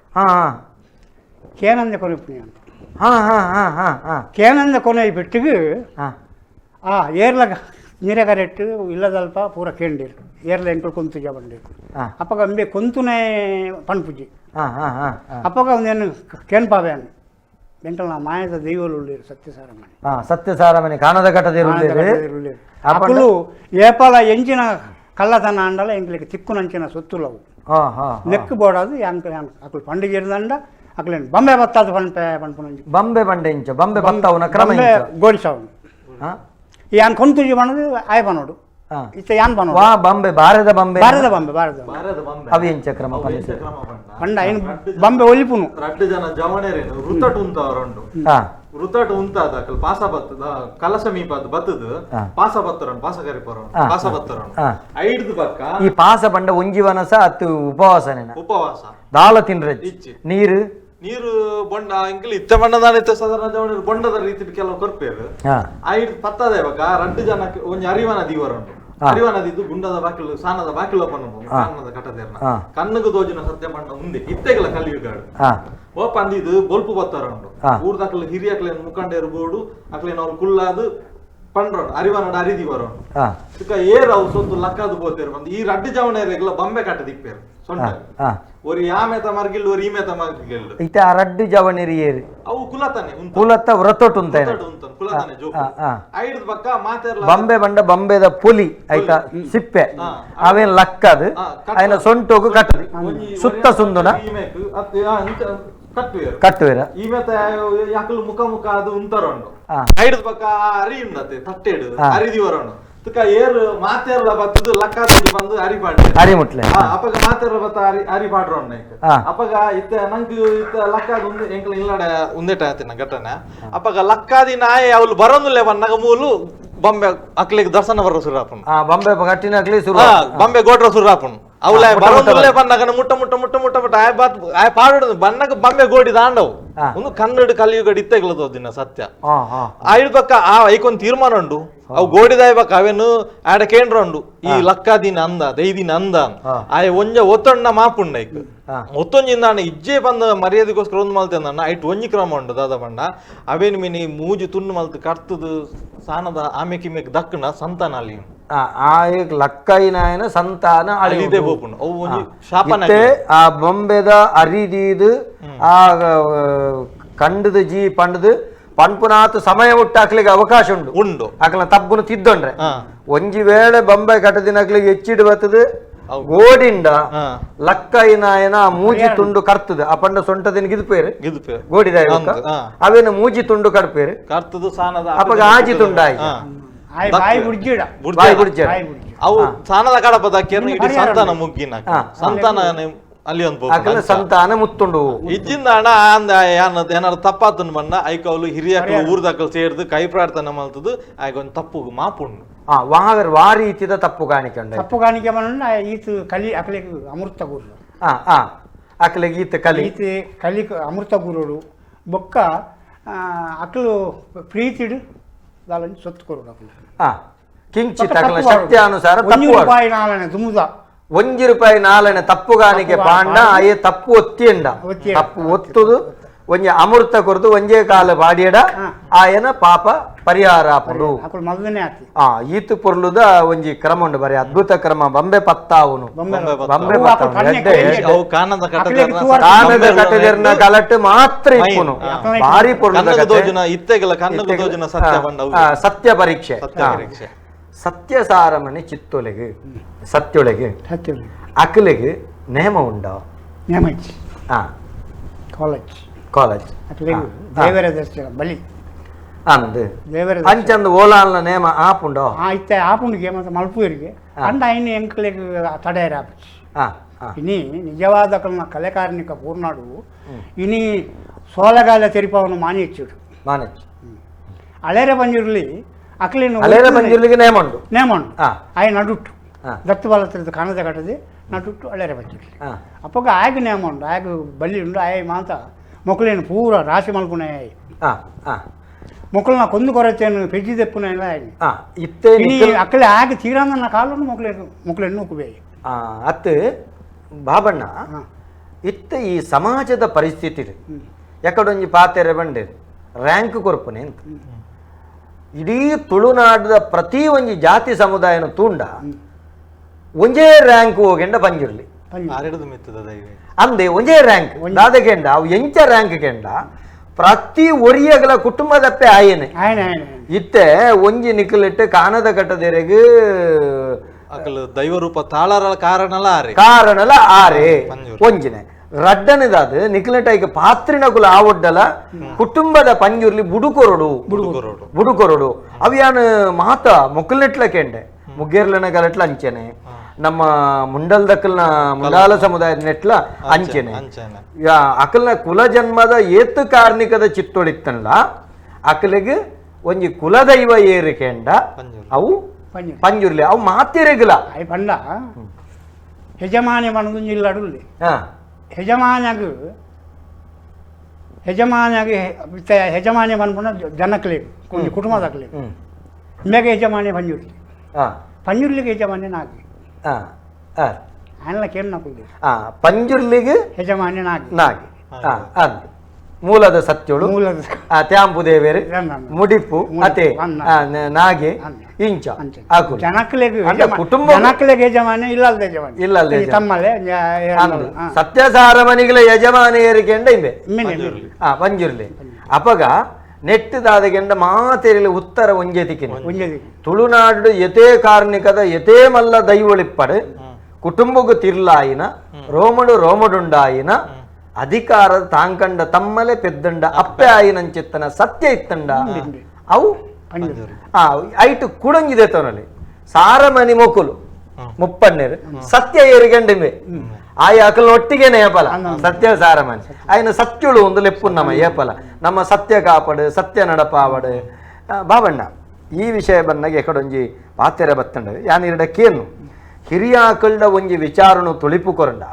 B: ಕೇನಂದ ಕೊನೆಪುಣಿ ಅಂತ ಕೇನಂದ ಕೊನೆ ಬಿಟ್ಟಿಗೆ ಆ ಏರ್ಲ ನೀರೆ ಕರೆಕ್ಟ್ ಇಲ್ಲದಲ್ಪ ಪೂರ ಕೇಂಡಿರು ಏರ್ಲ ಎಂಕುಲು ಕೊಂತು ಬಂಡಿರು ಅಪ್ಪಗ ಅಂಬೆ ಕೊಂತುನೇ ಪನ್ಪುಜಿ ಅಪ್ಪಗ ಒಂದೇನು ಕೇನ್ಪಾವೆ ಎಂಕಲ್ನ ಮಾಯದ ದೈವಲು ಉಳ್ಳೇರು ಸತ್ಯಸಾರಮಣಿ.
A: ಸತ್ಯಸಾರಮಣಿ ಕಾಣದ ಘಟದಿರು
B: ಅಕುಲು ಏಪಾಲ ಎಂಚಿನ ಕಳ್ಳತನ ಅಂಡಲ ಎಂಕಲಿಗೆ ತಿಕ್ಕುನಂಚಿನ ಸೊತ್ತುಲವು ನೆಕ್ಕು ಬೋಡಾದು ಯಾಂಕ ಅಕುಲು ಪಂಡಿಗೆ ಇರ್ದಂಡ ಅಕುಲೇನು ಬೊಂಬೆ ಬತ್ತಾದ ಪನ್ಪೆ ಪನ್ಪುನಂಚಿ
A: ಬಂಬೆ ಬಂಡೆ ಇಂಚ ಬಂಬೆ ಬತ್ತವನ ಕ್ರಮ
B: ಗೋಡಿಸವನು ಯಾನ್ ಕೊಂತುಜಿ ಬಣ್ಣದು ಆಯ ಬನ್ನೋಡು ಇತ್ತ ಯಾನ್ ಬನ್ನೋಡು
A: ವಾ ಬಂಬೆ ಬಾರದ ಬಂಬೆ
B: ಬಾರದ ಬಂಬೆ ಬಾರದ
C: ಬಂಬೆ
A: ಅವಿ ಎಂಚ ಕ್ರಮ
B: ಪಂಡ ಐನ್ ಬಂಬೆ ಒಲಿಪುನು
C: ರಡ್ಡು ಜನ ಜವಣೇರೇನು ವೃತಟ್ ಉಂತವರುಂಡು ವೃತಟ್ ಉಂತಾದ ಅಕಲ್ ಪಾಸ ಬತ್ತದ ಕಲಶ ಮೀಪಾದ ಬತ್ತದ ಪಾಸ ಬತ್ತರನ್ ಪಾಸ ಕರಿಪರನ್ ಪಾಸ ಬತ್ತರನ್ ಐಡ್ದು ಪಕ್ಕ
A: ಈ ಪಾಸ ಬಂಡ ಒಂಜಿ ವನಸ ಅತ್ತು ಉಪವಾಸನೇನ
C: ಉಪವಾಸ
A: ದಾಲ ತಿನ್ರೆ ನೀರು
C: ನೀರು ಬೊಂಡ ಇಂಕಲ್ ಇತ್ತ ಬಣ್ಣದಾನ ಇತ್ತ ಸಾಧಾರಣ ಜವಣೇರು ಬೊಂಡದ ರೀತಿ ಕೆಲವು ಕೊರ್ಪೇರು ಐಡ್ ಪತ್ತದ ಬಕ್ಕ ರಡ್ಡು ಜನಕ್ಕೆ ಒಂಜಿ ಅರಿವನ ದೀವರುಂಡು ಅರಿವನದಿದ್ದು ಗುಂಡದ ಬಾಕಿಲು ಸಾನದ ಬಾಕಿಲು ಪಣ್ಣು ಕಾನದ ಕಟ್ಟದೇರ್ನ ಕಣ್ಣುಗು ದೋಜಿನ ಸತ್ಯ ಬಣ್ಣ ಉಂದೆ ಇತ್ತೆಗಲ ಕಲಿಯುಗಾಡು ಓಪ ಅಂದಿದ್ದು ಬೊಲ್ಪು ಬತ್ತಾರ ಉಂಡು ಊರ್ದಕ್ಲು ಹಿರಿಯಕ್ಲೇನ್ ಮುಖಂಡೇರು ಬೋಡು ಅಕ್ಲೇನ್ ಅವ್ರು ಕುಲ್ಲಾದು ಪಂಡ್ರೋಡು ಅರಿವನಡ ಅರಿದಿವರೋಡು ತುಕ ಏರ್ ಅವು ಸೊತ್ತು ಲಕ್ಕಾದು ಪೋತೇರು ಬಂದು ಈ ರಡ್ಡು ಜವಣೇರೆಗ್ಲ ಬೊಂಬೆ ಕಟ್ಟದಿಪ್ಪೇರು ಸೊಂಟ ஒரு ಯಾಮೇತ ಮರ್ಗಿಲ್ ஒரு ಈಮೇತ ಮರ್ಗಿಲ್
A: ಇತ್ತೆ ಆ ರಡ್ಡು ಜವಣೇರಿ ಏರು
C: ಅವು ಕುಲತನೆ
A: ಕುಲತ್ತ ವ್ರತೊಟ್ಟು ಉಂತಾನೆ
C: ಕುಲತನೆ ಜೋಕು ಐಡ್ದು ಪಕ್ಕ ಮಾತೆರ್ಲ
A: ಬಂಬೆ ಬಂಡ ಬಂಬೆದ ಪುಲಿ ಆಯ್ತಾ ಸಿಪ್ಪೆ ಅವೇನ್ ಲಕ್ಕದು ಆಯ್ನ ಸೊಂಟೋಗು ಕಟ್ಟದು ಸುತ್ತ ಸುಂದುನ
C: ಕಟ್ಟುವೇರು
A: ಕಟ್ಟುವೇರ
C: ಈಮೇತ ಯಾಕಲು ಮುಖ ಮುಖ ಅದು ಉಂತರುಂಡು ಐಡ್ದು ಪಕ್ಕ ಅರಿ ಉಂಡತೆ ತಟ್ಟೆಡು ಅರಿದಿವರುಂಡು ತುಕ ಏರು ಮಾತೆರ್ಲ ಬತ್ತದು ಲಕ್ಕಾದು ಬಂದು ಅರಿ ಪಾಡ್ರೆ
A: ಅರಿ ಮುಟ್ಲೆ
C: ಅಪಗ ಮಾತೆರ್ಲ ಬತ್ತ ಅರಿ ಅರಿ ಪಾಡ್ರೋಣ ಅಪಗ ಇತ್ತ ನಂಗೆ ಇತ್ತ ಲಕ್ಕಾದ ಉಂದೆ ಎಂಕಲ ಇಲ್ಲಡ ಉಂದೆಟ ಆತಿನ ಘಟನೆ ಅಪಗ ಲಕ್ಕಾದಿ ನಾಯ ಅವಳು ಬರೋನುಲೆ ಬನ್ನಗ ಮೂಲು ಬೊಂಬೆ ಅಕ್ಲಿಗೆ ದರ್ಶನ ಬರೋ ಸುರಾಪನ್
A: ಬೊಂಬೆ ಕಟ್ಟಿನ ಅಕ್ಲಿ ಸುರು
C: ಬೊಂಬೆ ಗೋಟ್ರ ಸುರಾಪನ್ ಅವಳ ಬರೋನುಲೆ ಬನ್ನಗ ಮುಟ್ಟ ಮುಟ್ಟ ಮುಟ್ಟ ಮುಟ್ಟ ಮುಟ್ಟ ಆಯ್ ಬಾತ್ ಆಯ್ ಪಾಡೋದು ಬನ್ನಗ ಬೊಂಬೆ ಗೋಡಿ ದಾಂಡವು ಒಂದು ಕನ್ನಡ ಕಲಿಯುಗಡ ಇತ್ತೆಗ್ಲದೋ ದಿನ ಸತ್ಯ ಆಯ್ಬಕ್ಕ ಆ ಐಕೊಂದು ತೀರ್ಮಾನ ಉಂಡು ಅವು ಗೋಡಿದಾಯ್ಬಕ್ಕ ಅವೇನು ಆಡ ಕೇಂದ್ರ ಉಂಡು ಈ ಲಕ್ಕಾದಿನ ಅಂದ ದೈದಿನ ಅಂದ ಆಯ್ ಒಂಜ ಒತ್ತೊಣ್ಣ ಮಾಪುಂಡ ಐಕ್ ಒತ್ತೊಂಜಿಂದಾಣ ಇಜ್ಜೆ ಬಂದ ಮರ್ಯಾದೆಗೋಸ್ಕರ ಒಂದು ಮಲ್ತೆ ಐಟ್ ಒಂಜಿ ಕ್ರಮ ಉಂಡು ದಾದ ಬಣ್ಣ ಅವೇನು ಮೀನಿ ಮೂಜಿ ತುಂಡು ಮಲ್ತು ಕರ್ತದು ಸಾನದ ಆಮೆ ಕಿಮೆಕ್ ದಕ್ಕಣ ಸಂತಾನ ಅಲ್ಲಿ
A: ಆ ಲಕ್ಕೈನಾಯನ ಸಂತಾನ
C: ಅಳಿದೆ ಬೋಪುಂಡು ಅವು ಒಂಜಿ ಶಾಪನ
A: ಆ ಬೊಂಬೆದ ಅರಿದೀದು ಆ ಕಂಡದ ಜೀ ಪಂಡದು ಪನ್ಪುನಾತ್ ಸಮಯ ಹುಟ್ಟಾಕ್ಲಿಕ್ಕೆ ಅವಕಾಶ ಉಂಡು
C: ಉಂಡು
A: ಅಕ್ಲ ತಪ್ಪುನು ತಿದ್ದೊಂಡ್ರೆ ಒಂಜಿ ವೇಳೆ ಬೊಂಬೆ ಕಟ್ಟದಿನಕ್ಲಿಗೆ ಹೆಚ್ಚಿಡು ಬರ್ತದೆ ಗೋಡಿಂಡ ಲಕ್ಕೈನಾಯನ ಮೂಜಿ ತುಂಡು ಕರ್ತದ ಆ ಪಂಡ ಸೊಂಟದಿನ ಗಿದುಪೇರು ಗೋಡಿದ ಅವೇನು ಮೂಜಿ ತುಂಡು ಕಡ್ಪೇರು
C: ಕರ್ತದು ಸಾನದ
A: ಅಪಗ ಆಜಿ ತುಂಡಾಯಿ
B: ಬಾಯಿ ಬುಡ್ಜಿಡ
A: ಬಾಯಿ ಬುಡ್ಜಿಡ
C: ಅವು ಸಾನದ ಕಡಪದ ಇಡೀ ಸಂತಾನ ಮುಗ್ಗಿನ ಸಂತಾನ ಅಲ್ಲಿ ಒಂದು
A: ಅಕಲ ಸಂತಾನ ಮುತ್ತುಂಡು
C: ಇಜ್ಜಿಂದ ಅಣ್ಣ ಅಂದ ಏನಾರು ತಪ್ಪಾತನ್ ಬಣ್ಣ ಐಕವಲು ಹಿರಿಯಕಲು ಊರ್ದಕಲು ಸೇರ್ದು ಕೈ ಪ್ರಾರ್ಥನೆ ಮಲ್ತದು ಆಯ್ಕೊಂದು ತಪ್ಪು ಮಾಪುಂಡು
A: ವಾಗರ್ ವಾ ರೀತಿದ ತಪ್ಪು ಕಾಣಿಕೆ ಉಂಡು
B: ತಪ್ಪು ಕಾಣಿಕೆ ಮನ್ನ ಈತ ಕಲಿ ಅಕಲಿಗೆ ಅಮೃತ ಗುರು
A: ಅಕಲಿಗೆ ಈತ ಕಲಿ
B: ಈತ ಕಲಿ ಅಮೃತ ಗುರುಡು ಬೊಕ್ಕ ಅಕಲು ಪ್ರೀತಿಡು ದಾಲಂಚಿ ಸೊತ್ತು ಕೊರುಡು ಅಕಲು
A: ಕಿಂಚಿತ್ ಅಕಲ ಶಕ್ತಿ ಅನುಸಾರ
B: ತಪ್ಪು ರೂಪಾಯಿ ನಾಲನೆ ದುಮುದ
A: ಒಂಜಿ ರೂಪಾಯಿ ನಾಲನೆ ತಪ್ಪುಗಾನಿಕೆ ಪಾಂಡ ಅಯ್ಯ ತಪ್ಪು ಒತ್ತಿಯಂಡ ತಪ್ಪು ಒತ್ತುದು ಒಂಜಿ ಅಮೃತ ಕೊರದು ಒಂಜೇ ಕಾಲ ಬಾಡಿಯಡ ಆಯನ ಪಾಪ ಪರಿಹಾರ ಆಪುಂಡು ಈತು ಪೊರ್ಲುದ ಒಂಜಿ ಕ್ರಮ ಉಂಡು ಬರೀ ಅದ್ಭುತ ಕ್ರಮ ಬೊಂಬೆ ಪತ್ತಾವುನು ಬೊಂಬೆ ಕಾನದ ಕಟ್ಟದೆರ್ನ ಕಲಟ್ ಮಾತ್ರ ಇಪ್ಪುನು ಭಾರಿ ಪೊರ್ಲುದ ಸತ್ಯ ಪರೀಕ್ಷೆ ಸತ್ಯ ಸಾರಮಣಿ ಚಿತ್ತೊಲೆಗೆ ಸತ್ಯೊಳಗೆ ಅಕಲೆಗೆ ನೇಮ ಉಂಡ
B: ನೇಮ ಕಾಲೇಜ್
A: ಕಾಲೇಜ್
B: ದೇವರ ದರ್ಶನ ಬಲಿ
A: ಅಂದ್ ದೇವರ ಅಂಚಂದು ಓಲಾಲ್ನ ನೇಮ ಆಪುಂಡೋ
B: ಇತ್ತೆ ಆಪುಂಡಿಗೆ ಮತ್ತೆ ಮಲ್ಪೂರಿಗೆ ಅಂಡ ಐನು ಎಂಕ್ಲೆಗ್ ತಡೆಯರ ಆಪುಜಿ. ಇನಿ ನಿಜವಾದ ಕಲೆಕಾರ್ನಿಕ ಪೂರ್ಣಾಡು ಇನಿ ಸೋಲಗಾಲ ತೆರಿಪವನು ಮಾನಿಚ್ಚುಡು
A: ಮಾನಚ್ಚು
B: ಅಳೆರೆ ಬಂಜಿರ್ಲಿ ಅಕ್ಲಿನ
A: ಅಲೆರೆ ಬಂಜಿರ್ಲಿಗೆ ನೇಮ ಉಂಡು.
B: ನೇಮ ಉಂಡು. ಆಯ ನಡುಟ್ಟು ದತ್ತು ಬಲತ್ರದ ಕಾಣದ ಕಟ್ಟದೆ ನಡುಟ್ಟು ಅಳೆರೆ ಬಂಜಿರ್ಲಿ. ಅಪ್ಪಗ ಆಯಗ ನೇಮ ಉಂಡು, ಆಯಗ ಬಲ್ಲಿ ಉಂಡು, ಆಯ ಮಾತ ಮೊಕ್ಕಲೇನು ಪೂರ ರಾಶಿ ಮಲ್ಪುನ ಆಯ್ ಮೊಕ್ಕಳನ್ನ ಕೊಂದು ಕೊರತೇನು ಪೆಜ್ಜಿ ದೆಪ್ಪುನ ಎಲ್ಲ ಆಯ್
A: ಇತ್ತೆ
B: ಅಕ್ಕಲೆ ಆಗ ತೀರಾಂದನ್ನ ಕಾಲನ್ನು ಮೊಕ್ಕಲೇನು ಮೊಕ್ಕಲೇನು ನೂಕುಬೇ.
A: ಅತ್ತು ಬಾಬಣ್ಣ ಇತ್ತ ಈ ಸಮಾಜದ ಪರಿಸ್ಥಿತಿ ಎಕಡೊಂಜಿ ಪಾತೆರೆ ಬಂಡೆ ರ್ಯಾಂಕ್ ಕೊರ್ಪುನೆ ಅಂತ ಇಡೀ ತುಳುನಾಡದ ಪ್ರತಿ ಒಂಜಿ ಜಾತಿ ಸಮುದಾಯನ ತೂಂಡ ಒಂಜೇ ರ್ಯಾಂಕ್ ಹೋಗೆಂಡ ಪಂಜಿರ್ಲಿ ಅಂದೆ ಒಂಜೇ ರ್ಯಾಂಕ್ ದಾದಗೆಂಡ ಅವು ಎಂಚ ರ್ಯಾಂಕ್ ಕೆಂಡ ಪ್ರತಿ ಒರಿಯಗಳ ಕುಟುಂಬದಪ್ಪೆ ಆಯನೆ ಇತ್ತೆ ಒಂಜಿ ನಿಕ್ಕಲಿಟ್ಟು ಕಾನದ ಕಟ್ಟದೆರೆಗ್
C: ದೈವ ರೂಪ ತಾಳರ ಕಾರಣಲ ಆರೆ
A: ಕಾರಣಲ ಆರೆ ಒಂಜಿನೆ ರಡ್ಡನೆದಾದ ನಿಕ್ಲೆಟ್ ಪಾತ್ರಿನ ಕುಲ ಆವೊಡ್ಡಲ ಕುಟುಂಬದ ಪಂಜುರ್ಲಿ ಬುಡುಕೊರಡು ಬುಡುಕೊರಡು ಅವಿಯಾನ ಮಾತ ಮೊಕ್ಕಲ್ನೆಟ್ಲ ಕೆಂಡೆ ಮುಗ್ಗೇರ್ಲನ ಗಲಟ್ಲ ಅಂಚೆನೆ ನಮ್ಮ ಮುಂಡಲ್ದಕ್ಕಲ್ನ ಮುಂಡಾಲ ಸಮುದಾಯದ ನೆಟ್ಲ ಅಂಚೆನೆ ಅಕಲ್ನ ಕುಲ ಜನ್ಮದ ಏತು ಕಾರ್ಣಿಕದ ಚಿತ್ತೊಳಿತ್ತನ್ಲ ಅಕಲಿಗೆ ಒಂಜಿ ಕುಲದೈವ ಏರಿಕೆಂಡ ಅವು ಪಂಜುರ್ಲಿ ಅವು ಮಾತಿರೆಗಿಲ್ಲ.
B: ಪಂಡ ಯಜಮಾನಿ ಮನದುಂಜಿಲ್ಲಡುಲ್ಲಿ ಯಜಮಾನ್ಯಾಗ ಯಜಮಾನ್ಯಾಗ ಯಜಮಾನಿ ಮನ್ಪುನ ಜನಕ್ಲೆ ಒಂಜಿ ಕುಟುಂಬದಕ್ಲೆ ಮೇಗ ಯಜಮಾನಿ ಪಂಜುರ್ಲಿ ಪಂಜುರ್ಲಿಗೆ ಯಜಮಾನಿ ನಾಗಿ ಆಯ್ನ ಕೇಳಿ ನಾಕುಲ್ದಿ
A: ಪಂಜುರ್ಲಿಗೆ
B: ಯಜಮಾನಿ ನಾಗಿ
A: ನಾಗಿ ಅಂದ್ ಮೂಲದ ಸತ್ಯೋಳು ಮೂಲದ ತ್ಯಾಂಪು ದೇವೇರು ಮುಡಿಪು ಅತೆ ನಾಗೆ ಇಂಚ
B: ಜನಕ್ಲೆಗ್ ಕುಟುಂಬ ಜನಕ್ಲೆಗ್ ಯಜಮಾನಿ ಇಲ್ಲಲ್ದ ಯಜಮಾನಿ
A: ಇಲ್ಲಲ್ದ
B: ತಮ್ಮಲೆ
A: ಸತ್ಯಸಾರಮನಿಗಳ ಯಜಮಾನಿ ಏರಿಕೆಂಡ ಇಂಬೆ ಪಂಜುರ್ಲಿ. ಅಪಗ ನೆಟ್ಟುದಾದಗೆಂಡ ಮಾತೆರಿಲಿ ಉತ್ತರ ಒಂಜೆತಿಕಿನ ತುಳುನಾಡು ಯತೇ ಕಾರ್ಣಿಕದ ಯತೇ ಮಲ್ಲ ದೈವಳಿಪ್ಪಡು ಕುಟುಂಬಗೂ ತಿರ್ಲಾಯಿನ ರೋಮಡು ರೋಮಡುಂಡಾಯಿನ ಅಧಿಕಾರದ ತಾಂಕಂಡ ತಮ್ಮಲೆ ಪೆದ್ದಂಡ ಅಪ್ಪೆ ಆಯಿನಂಚಿತ್ತನ ಸತ್ಯ ಇತ್ತಂಡ ಅವು ಐಟು ಕುಡಂಗಿದೆ ತೋನಲ್ಲಿ ಸಾರಮನಿ ಮೊಕುಲು ಮುಪ್ಪಣ್ಣೇರು ಸತ್ಯ ಏರಿಗಂಡಿಂಬೆ ಆಯ ಅಕಲ್ ಒಟ್ಟಿಗೆನೆ ಏಪಲ ಸತ್ಯ ಸಾರಮನಿ ಆಯ್ನ ಸತ್ಯುಳು ಒಂದು ಲೆಪ್ಪು ನಮ್ಮ ಏಪಲ ನಮ್ಮ ಸತ್ಯ ಕಾಪಡು ಸತ್ಯ ನಡಪಾವಡು. ಬಾಬಣ್ಣ ಈ ವಿಷಯ ಬಂದಾಗ ಎಕಡೊಂಜಿ ಪಾತೆರ ಬತ್ತಂಡ ಯಾನಿರಡ ಕೇನು ಹಿರಿಯಾಕಲ್ಡ ಒಂಜಿ ವಿಚಾರನು ತುಳಿಪು ಕೊರಂಡ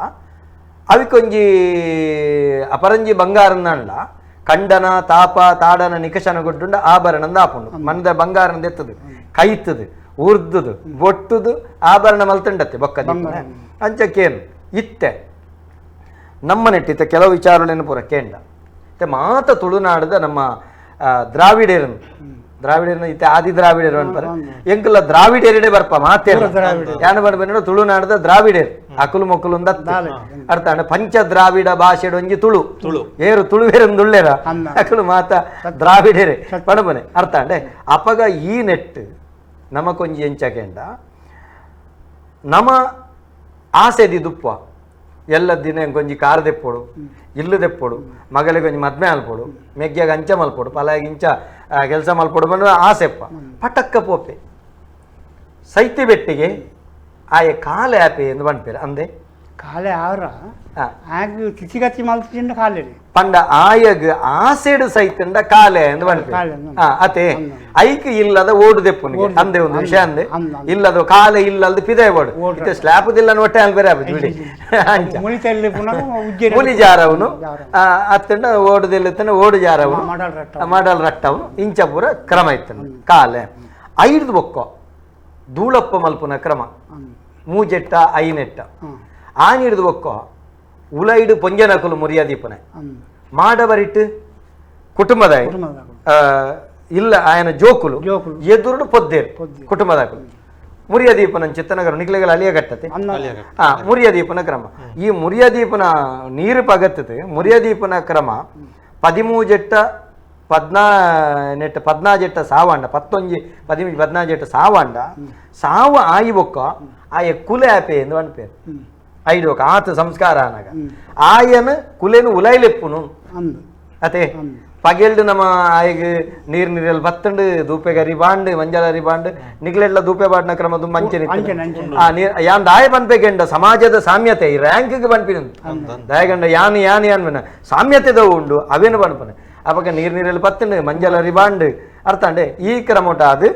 A: ಅವಿಕೊಂಜಿ ಅಪರಂಜಿ ಬಂಗಾರನಲ್ಲ ಕಂಡನ ತಾಪ ತಾಡನ ನಿಕಷನ ಗುಡ್ಡುಂಡ ಆಭರಣಂದ ಆಪುಂಡು ಮಂದ ಬಂಗಾರನ ಎತ್ತದು ಕೈತದು ಉರ್ದುದು ಬೊಟ್ಟುದು ಆಭರಣ ಮಲ್ತಂಡತ್ತೆ ಬೊಕ್ಕ ಅಂಚಕ್ಕೇನು ಇತ್ತೆ ನಮ್ಮ ನೆಟ್ಟಿತ್ತೆ ಕೆಲವು ವಿಚಾರಗಳನ್ನು ಪೂರ ಕೇಂಡ ಇತ್ತೆ ಮಾತ ತುಳುನಾಡದ ನಮ್ಮ ದ್ರಾವಿಡೇರನು ದ್ರಾವಿಡೇರನ ಇತ್ತೆ ಆದಿ ದ್ರಾವಿಡೇರು ಅನ್ಪಾರೆ ಎಂಕುಲ ದ್ರಾವಿಡೇರಿಡೆ ಬರ್ಪ ಮಾತೇರು ಯಾನ ಬಣ್ಣ ತುಳುನಾಡದ ದ್ರಾವಿಡೇರು ಅಕುಲು ಮೊಕುಲು ಅರ್ಥ ಪಂಚ ದ್ರಾವಿಡ ಭಾಷೆಡು ಒಂಜಿ ತುಳು ತುಳು ಏರು ತುಳುವೇರಂದುಳ್ಳೇರ ಅಕುಲು ಮಾತ ದ್ರಾವಿಡೇರೆ ಪಣಬನೆ ಅರ್ಥ ಅಂಡೆ. ಅಪಗ ಈ ನೆಟ್ಟು ನಮಕೊಂಜಿ ಎಂಚಕೆಂಡ ನಮ ಆಸೆದಿ ದುಪ್ಪ ಎಲ್ಲ ದಿನ ಒಂಜಿ ಕಾರ್ ದೆಪ್ಪೊಡು ಇಲ್ಲು ದೆಪ್ಪೊಡು ಮಗಳಿಗೆ ಒಂಜಿ ಮದ್ಮೆ ಅಲ್ಪೊಡು ಮೆಗ್ಗ್ಯಾಗ ಅಂಚ ಮಲ್ಪೊಡು ಪಲಾಗ ಇಂಚ ಕೆಲಸ ಮಲ್ಪೊಡು ಬಂದು ಆಸೆಪ್ಪ ಪಟಕ್ಕ ಪೋಪೆ ಸೈತಿ ಬೆಟ್ಟಿಗೆ ಆಯ ಕಾಲೆ ಆಪೆ ಎಂದು ಬಂಡ್ಪೇರು ಅಂದೆ
B: ಕಾಲೆ ಆರ ಆಗ ತಿಥಿಗತಿ ಮಲ್ತಿಂಡ ಕಾಲೆ
A: ಪಂಡ ಆಯಗ್ ಆಸೆಡು ಸೈತಂಡ ಕಾಲೆ ಎಂದು ಬಂಡ್ಪೇರು ಅತೆ ಐಕ್ ಇಲ್ಲದ ಓಡು ದೆಪ್ಪುನಿಗೆ ಅಂದೆ ಒಂದು ವಿಷಯ ಅಂದೆ ಇಲ್ಲದ ಕಾಲೆ ಇಲ್ಲದ ಪಿದೆ ಓಡು ಇತ್ತೆ ಸ್ಲ್ಯಾಪದಿಲ್ಲ ಹೊಟ್ಟೆ ಅಲ್ಲಿ ಬೇರೆ ಆಪುಜಿ ಬಿಡಿ ಮುಲಿ ಜಾರವನು ಅತ್ತಂಡ ಓಡುದಿಲ್ಲತ್ತನ ಓಡು ಜಾರವನು ಮಾಡಲ್ ರಟ್ಟವನು ಇಂಚ ಪೂರ ಕ್ರಮ ಇತ್ತನ ಕಾಲೆ ಐದು ಬೊಕ್ಕ ಧೂಳಪ್ಪ ಮಲ್ಪುನ ಕ್ರಮ ಮೂಜೆಟ್ಟ ಐನೆಟ್ಟ ಆನಿಡ್ದು ಒಕ್ಕ ಉಲೈಡು ಪೊಂಜನಕುಲು ಮುರಿಯಾದೀಪನೆ ಮಾಡಬರಿಟ್ಟು ಕುಟುಂಬದ ಇಲ್ಲ ಆಯನ ಜೋಕುಲು ಎದುರುಡು ಪೊದ್ದೇರು ಕುಟುಂಬದಾಕುಲು ಮುರಿಯದೀಪನ ಚಿತ್ತನಗರ ನಿಕ್ಲೆಗಳ ಅಲಿಯ ಕಟ್ಟತೆ ಮುರಿಯದೀಪನ ಕ್ರಮ. ಈ ಮುರಿಯದೀಪನ ನೀರು ಪಗತ್ತದ ಮುರಿಯದೀಪನ ಕ್ರಮ ಪದಿಮೂಜೆಟ್ಟ ಪದ್ನಾ ಪದ್ನಾಜೆಟ್ಟ ಸಾವಾಂಡ ಪತ್ತೊಂಜಿ ಪದಿಮೂಜಿ ಪದ್ನಾಜೆಟ್ಟ ಸಾವಾಂಡ ಸಾವು ಆಯಿ ಬೊಕ್ಕ ಆಯ ಕುಲೆ ಆಪೆ ಎಂದು ಅನ್ಪೇರು ಐದು ಆತ ಸಂಸ್ಕಾರ ಅನಾಗ ಆಯನ ಕುಲೆನು ಉಲೈಲೆಪ್ಪುನು ಅತೆ ಪಗೆಲ್ಡು ನಮ್ಮ ಆಯ್ಗ್ ನೀರ್ ನೀರಲ್ಲಿ ಬತ್ತಂಡು ದೂಪೆಗೆ ಅರಿ ಬಾಂಡು ಮಂಜಲ ಅರಿ ಬಾಂಡು ನಿಗ್ಲೆಡ್ಲ ದೂಪೆ ಬಾಡ್ನ ಕ್ರಮ ದುಂಬ ಅಂಚನೆ ಆ ನೀರ್ ಯಾನ್ ದಾಯ ಪನ್ಪೆಗೆಂಡ ಸಮಾಜದ ಸಾಮ್ಯತೆ ಈ ರ್ಯಾಂಕ್ಗೆ ಪನ್ಪಿನ ದಾಯಗಂಡ ಯಾನ್ ಯಾನ್ ಯಾನ್ ಬನ್ನ ಸಾಮ್ಯತೆದ ಉಂಡು ಅವೇನು ಪನ್ಪನೆ ಅಪಗ ನೀರ್ ನೀರಲ್ಲಿ ಪತ್ತಂಡು ಮಂಜಲ ಅರಿ ಬಾಂಡು ಅರ್ಥಂಡೆ ಈ ಕ್ರಮಟ ಅದು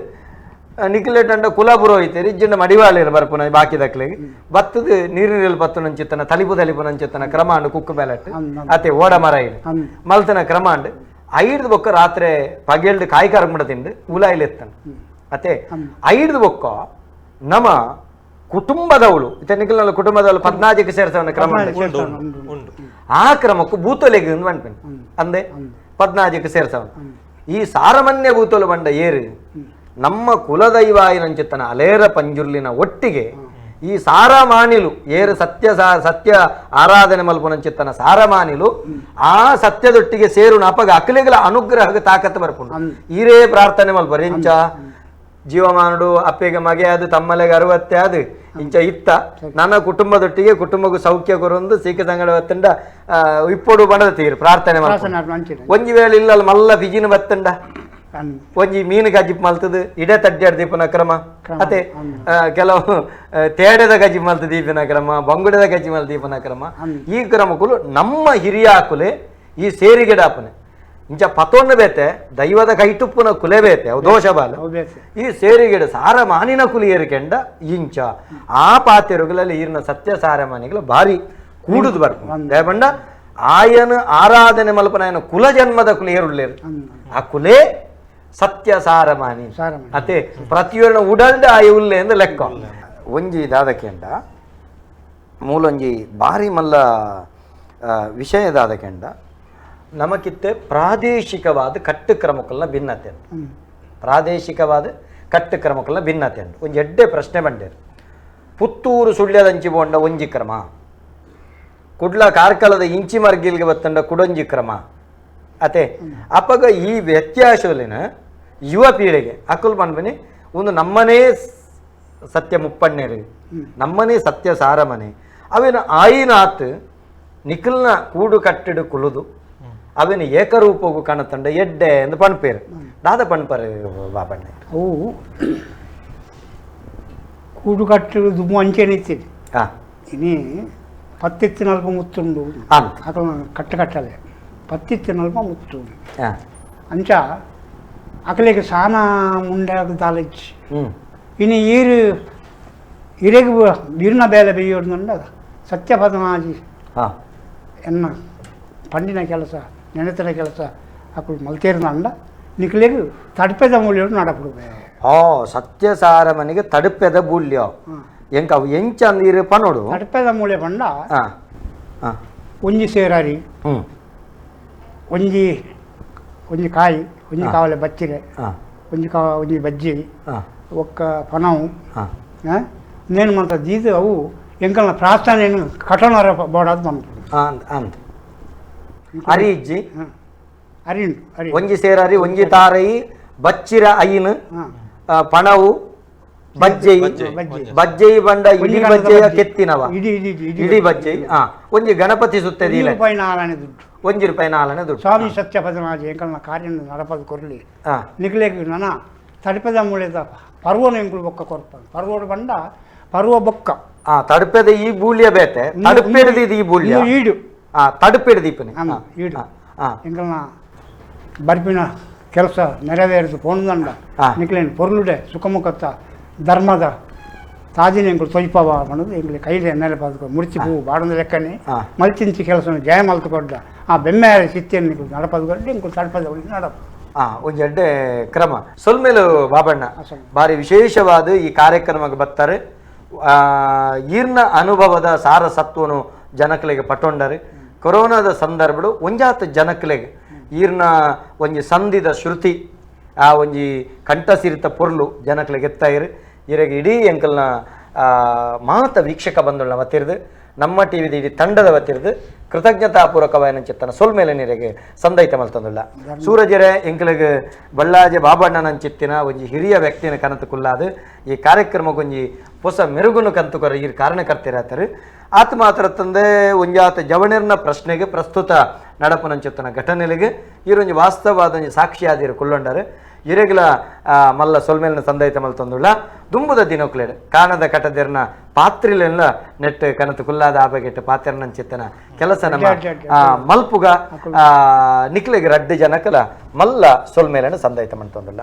A: ನಿಕ್ಲೆಟ್ ಅಂಡ ಕುಲ ಪುರೋಹಿತರು ಇಜ್ಜಿಂಡ ಮಡಿವಾಳಿರು ಬರ್ಪುನ ಬಾಕಿ ದಕ್ಲೆಗ್ ಬತ್ತದ ನೀರು ನೀರಲ್ಲಿ ಪತ್ತು ನಂಚಿತ್ತನ ತಲಿಪು ತಲಿಪು ನಂಚಿತ್ತನ ಕ್ರಮ ಅಂಡು ಕುಕ್ಕು ಬೇಲಟ್ ಅತೆ ಓಡ ಮರ ಇಡು ಮಲ್ತನ ಕ್ರಮ ಅಂಡು ಐಡ್ದು ಬೊಕ್ಕ ರಾತ್ರಿ ಪಗೆಲ್ಡು ಕಾಯಿ ಕರಗುಂಡ ತಿಂದು ಉಲಾಯಿಲ್ ಎತ್ತನ ಅತೆ ಐಡ್ದು ಬೊಕ್ಕ ನಮ್ಮ ಕುಟುಂಬದವಳು ಇತ್ತೆ ನಿಖಿಲ್ನ ಕುಟುಂಬದವಳು ಪದ್ನಾಜಿಗೆ ಸೇರ್ಸವನ ಕ್ರಮ ಉಂಟು. ಆ ಕ್ರಮಕ್ಕೂ ಭೂತೊಲೆಗೆ ಪನ್ಪೆನ್ ಅಂದೆ ಪದ್ನಾಜಿಗೆ ಸೇರ್ಸವನ ಈ ಸಾರಮಾನ್ಯ ಭೂತೊಲು ಬಂಡ ಏರು ನಮ್ಮ ಕುಲದೈವಾಯಿನಂಚಿತ್ತನ ಅಲೇರ ಪಂಜುರ್ಲಿನ ಒಟ್ಟಿಗೆ ಈ ಸಾರಮಾನಿಲು ಏರು ಸತ್ಯ ಸತ್ಯ ಆರಾಧನೆ ಮಲ್ಪುನಂಚಿತ್ತನ ಸಾರಮಾನಿಲು ಆ ಸತ್ಯದೊಟ್ಟಿಗೆ ಸೇರುನ ಅಪಗ ಅಕಲೆಗಳ ಅನುಗ್ರಹಕ್ಕೆ ತಾಕತ್ತು ಬರ್ಪುಂಡು ಈರೇ ಪ್ರಾರ್ಥನೆ ಮಲ್ಪರು ಎಂಚ ಜೀವಮಾನುಡು ಅಪ್ಪೆಗೆ ಮಗೆ ಅದು ತಮ್ಮಲೆಗೆ ಅರವತ್ತೆ ಅದು ಇಂಚ ಇತ್ತ ನನ್ನ ಕುಟುಂಬದೊಟ್ಟಿಗೆ ಕುಟುಂಬಕ್ಕೂ ಸೌಖ್ಯ ಕೊರೊಂದು ಸೀಕ ಸಂಗಡ ಬತ್ತಂಡ ಇಪ್ಪೊಡು ಬಣದ ತೀರು ಪ್ರಾರ್ಥನೆ ಮಲ್ಪುಂಡು. ಒಂಜಿ ವೇಳೆ ಇಲ್ಲ ಮಲ್ಲ ಬಿಜಿನ ಬತ್ತಂಡ ಒಂಜಿ ಮೀನು ಗಜ್ಜಿಪ್ ಮಲ್ತದು ಇಡೆ ತಡ್ಡಾಡ್ ದೀಪನ ಕ್ರಮ ಅತೆ ಕೆಲವು ತೇಡೆದ ಗಜ್ಜಿ ಮಲ್ತ ದೀಪನ ಕ್ರಮ ಬಂಗುಡೆದ ಗಜ್ಜಿ ಮಲ್ತ ದೀಪನ ಕ್ರಮ ಈ ಕ್ರಮಕ್ಕೂ ನಮ್ಮ ಹಿರಿಯಾಕುಲೆ ಈ ಸೇರಿಗೆಡಾಪನೆ ಇಂಚ ಪತೊಣ್ಣು ಬೇತೆ ದೈವದ ಕೈಟುಪ್ಪುನ ಕುಲೆ ಬೇತೆ ಅವು ದೋಷ ಬಾಲ ಈ ಸೇರಿಗೆಡ ಸಾರ ಮಾನಿನ ಕುಲಿಯರು ಕೆಂಡ ಇಂಚ ಆ ಪಾತೆರುಗಳಲ್ಲಿ ಈರ್ನ ಸತ್ಯ ಸಾರಮಾನಿಗಳು ಭಾರಿ ಕೂಡುದು ಬರ್ಪು ದಯಪಂಡ ಆಯನ ಆರಾಧನೆ ಮಲ್ಪನಾಯನ ಕುಲ ಜನ್ಮದ ಕುಲಿಯರುಳ್ಳೇರು ಆ ಕುಲೇ ಸತ್ಯ ಸಾರಮಾನಿ ಅತೆ ಪ್ರತಿಯೊಂದು ಉಡಲ್ದ ಆಯ ಉಲ್ಲೆ ಎಂದು ಲೆಕ್ಕ ಒಂಜಿ ದಾದಕೆಂಡ ಮೂಲೊಂಜಿ ಭಾರಿ ಮಲ್ಲ ವಿಷಯ ದಾದಕೆಂಡ ನಮಕಿತ್ತೆ ಪ್ರಾದೇಶಿಕವಾದ ಕಟ್ಟುಕ್ರಮಕ್ಕಲ್ಲ ಭಿನ್ನತೆ ಪ್ರಾದೇಶಿಕವಾದ ಕಟ್ಟುಕ್ರಮಕ್ಕಲ್ಲ ಭಿನ್ನತೆ ಉಂಟು. ಒಂಜಿ ಎಡ್ಡೆ ಪ್ರಶ್ನೆ ಬಂಡೇರು ಪುತ್ತೂರು ಸುಳ್ಯದಂಚಿ ಬೋಂಡ ಒಂಜಿ ಕ್ರಮ ಕುಡ್ಲ ಕಾರ್ಕಳದ ಇಂಚಿ ಮರ್ಗಿಲ್ಗೆ ಬತ್ತಂಡ ಕುಡೊಂಜಿ ಕ್ರಮ ಅತೆ ಅಪಗ ಈ ವ್ಯತ್ಯಾಸಲಿನ ಯುವ ಪೀಳಿಗೆ ಅಕುಲ್ ಪನ್ಪನಿ ಒಂದು ನಮ್ಮನೇ ಸತ್ಯ ಮುಪ್ಪಣ್ಣೇರು ನಮ್ಮನೇ ಸತ್ಯ ಸಾರಮನೆ ಅವೇನು ಆಯಿನಾತ್ ನಿಖಲ್ನ ಕೂಡು ಕಟ್ಟಿಡು ಕುಲುದು ಅವೇನು ಏಕರೂಪಗೂ ಕಾಣತಂಡ ಎಡ್ಡೆ ಎಂದು ಪಣ್ಪೇರು ದಾದ ಪಣ್ಪರು ಬಾಬಣ್ಣ
B: ಅವು ಕೂಡು ಕಟ್ಟಿಡು ದುಮ್ಮು ಅಂಚೆನೆ ಇತ್ತಿದೆ ಇನಿ ಪತ್ತಿತ್ತಿನಲ್ಪ ಮುತ್ತುಂಡು ಅಕಲ್ನ ಕಟ್ಟ ಕಟ್ಟಲೆ ಪತ್ತಿತ್ತಿನಲ್ಪ ಮುತ್ತು ಅಂಚ ಅಕಲೆಗೆ ಸಾನ ಮುಂಡಾಗ ದಾಲಜ್ಜಿ ಇನ್ನು ಈರು ಇರೆಗೆ ಬೀರ್ನ ಬೇಲೆ ಬೆಯ್ಯೋಡ್ನಂಡ ಸತ್ಯ ಪದ್ಮಾಜಿ ಎನ್ನ ಪಂಡಿನ ಕೆಲಸ ನೆನೆತನ ಕೆಲಸ ಅಕುಲು ಮಲ್ತೇರ್ನಂಡ ನಿಕ್ಲೆಗ್ ತಡ್ಪೆದ ಮೂಲ್ಯೋಡು ನಡಪುಡುವೆ
A: ಸತ್ಯ ಸಾರಮನಿಗೆ ತಡುಪೆದ ಬೂಲ್ಯ ಎಂಕ ಅವು ಎಂಚ ನೀರು ಪನೋಡು
B: ತಡ್ಪೆದ ಮೂಲೆ ಪಂಡ ಒಂಜಿ ಸೇರಾರಿ ಒಂಜಿ ಒಂಜಿ ಕಾಯಿ ಒಂಜಿ ಕಾವಲೆ ಬಚ್ಚಿರೆ ಒಂಜಿ ಕಾವ ಒಂಜಿ ಬಜ್ಜಿ ಒಕ್ಕ ಪನವು ನೇನು ಮಂತ ದೀದು ಅವು ಎಂಕಲ್ನ ಪ್ರಾರ್ಥನೆ ಕಟೋಣರ ಬೋಡಾದ್ ಮನ್ಪುಂಡು
A: ಅಂದ್ ಅರಿ ಇಜ್ಜಿ
B: ಅರಿ ಅರಿ
A: ಒಂಜಿ ಸೇರಾರಿ ಒಂಜಿ ತಾರೈ ಬಚ್ಚಿರ ಐನು ಪಣವು ಬಜ್ಜೈ ಬಜ್ಜೈ ಬಂಡ ಇಡೀ ಬಜ್ಜೆಯ ಕೆತ್ತಿನವ ಇಡೀ ಬಜ್ಜೈ ಒಂಜಿ ಗಣಪತಿ ಸುತ್ತದಿಲ್ಲ
B: ರೂಪಾಯಿ ನಾಲ್ನೇ ದುಡ್ಡು
A: ಒಂಜಿ ರೂಪಾಯಿ ನಾಲ್ನೇ ದುಡ್ಡು
B: ಸ್ವಾಮಿ ಸತ್ಯ ಪದ್ಮನಾಜಿ ಎಂಕಲ್ನ ಕಾರ್ಯ ನಡಪದ ಕೊರ್ಲಿ ನಿಕ್ಲೆಗ್ ನನ ತಡಿಪದ ಮೂಳೆದ ಪರ್ವನ ಎಂಕುಲು ಬೊಕ್ಕ ಕೊರ್ಪ ಪರ್ವೋಡು ಬಂಡ ಪರ್ವ ಬೊಕ್ಕ
A: ತಡುಪೆದ ಈ ಬೂಳ್ಯ ಬೇತೆ ತಡುಪೆಡ್ದು ಇದು ಈ ಬೂಳ್ಯ
B: ಈಡು
A: ತಡುಪೆಡ್ದು ದೀಪನೆ
B: ಈಡು ಎಂಕಲ್ನ ಬರ್ಪಿನ ಕೆಲಸ ನೆರವೇರಿದು ಪೋಣದಂಡ ನಿಕ್ಲೇನು ಪೊರ್ಲುಡೆ ಸುಖಮುಖತ್ತ ಧರ್ಮದ ತಾಜಿನ ಎಂಕುಲು ತೊಯ್ಪವ ಅನ್ನೋದು ಎಂಗ್ಲಿ ಕೈಲಿ ನೆನಪಾದ ಮುಡಿಚಿ ಹೂವು ಬಾಡೊಂದು ಲೆಕ್ಕನೆ ಮಲ್ಚಿಂಚಿ ಕೆಲಸ ಜಯ ಮಲ್ತು ಕೊಡ್ಡ ಆ ಬೆಮ್ಮೆಯ ಸಿತ್ತಿಯನ್ನು ಎಂಕುಲು ನಡಪದ ಕೊಡ್ಡ ಎಂಕುಲು ತಡಪದ ನಡಪ
A: ಒಂಜಿ ಎಡ್ಡೆ ಕ್ರಮ ಸೊಲ್ಮೇಲು ಬಾಬಣ್ಣ ಭಾರಿ ವಿಶೇಷವಾದ ಈ ಕಾರ್ಯಕ್ರಮಕ್ಕೆ ಬರ್ತಾರೆ ಈರ್ನ ಅನುಭವದ ಸಾರ ಸತ್ವನು ಜನಕಲಿಗೆ ಪಟ್ಟೊಂಡರು ಕೊರೋನಾದ ಸಂದರ್ಭಡು ಒಂಜಾತ ಜನಕಲಿಗೆ ಈರ್ನ ಒಂಜಿ ಸಂಧಿದ ಶ್ರುತಿ ಆ ಒಂಜಿ ಕಂಠಸಿರಿತ ಪೊರ್ಲು ಜನಕಲಿಗೆ ಎತ್ತಾಯಿರು ಇರಗೆ ಇಡೀ ಎಂಕಲ್ನ ಮಾತ ವೀಕ್ಷಕ ಬಂಧುಗಳನ್ನ ವತ್ತಿರ್ದು ನಮ್ಮ ಟಿ ವಿದ ಇಡೀ ತಂಡದ ವತ್ತಿರ್ದು ಕೃತಜ್ಞತಾಪೂರ್ವಕವಾಯಿನ ಚಿತ್ತನ ಸೊಲ್ಮೇಲೆ ನೀರಿಗೆ ಸಂದೈತ ಮಲ್ತಂದುಳ್ಳ ಸೂರಜರೆ ಎಂಕಲಿಗೆ ಬಳ್ಳಾಜೆ ಬಾಬಣ್ಣನ ಚಿತ್ತಿನ ಒಂಜಿ ಹಿರಿಯ ವ್ಯಕ್ತಿನ ಕನತು ಕುಲ್ಲಾದು ಈ ಕಾರ್ಯಕ್ರಮಕ್ಕೊಂಜಿ ಹೊಸ ಮೆರುಗುನು ಕಂತು ಕೊರ ಈ ಕಾರಣಕರ್ತಿರಾತರು. ಆತ ಮಾತ್ರ ತಂದೆ ಒಂಜಾತ ಜವಣೆರ್ನ ಪ್ರಶ್ನೆಗೆ ಪ್ರಸ್ತುತ ನಡಪುನಂಚಿತ್ತನ ಘಟನೆಲೆಗ್ ಈರೊಂಜಿ ವಾಸ್ತವವಾದ ಒಂಜಿ ಸಾಕ್ಷಿಯಾದಿರು ಕುಲ್ಲೊಂಡರು. ಇರೆಗ್ಲ ಮಲ್ಲ ಸೊಲ್ಮೆಲ್ನ ಸಂದೈತ ಮಲ್ತೊಂದುಳ್ಳ. ದುಂಬುದ ದಿನೊಕ್ಲೆಡ್ ಕಾನದ ಕಟದೆರ್ನ ಪಾತ್ರಿಲೆಲ್ಲ ನೆಟ್ ಕನತು ಕುಲ್ಲಾದ ಆಬಗೆಟ್ಟು ಪಾತ್ರನಂಚಿತ್ತನ ಕೆಲಸ ನಮ್ಮ ಮಲ್ಪುಗ. ನಿಕ್ಲೆಗ್ ರಡ್ಡ್ ಜನಕಲ ಮಲ್ಲ ಸೊಲ್ಮೆಲೆನ ಸಂದೈತ ಮಲ್ತೊಂದುಳ್ಳ.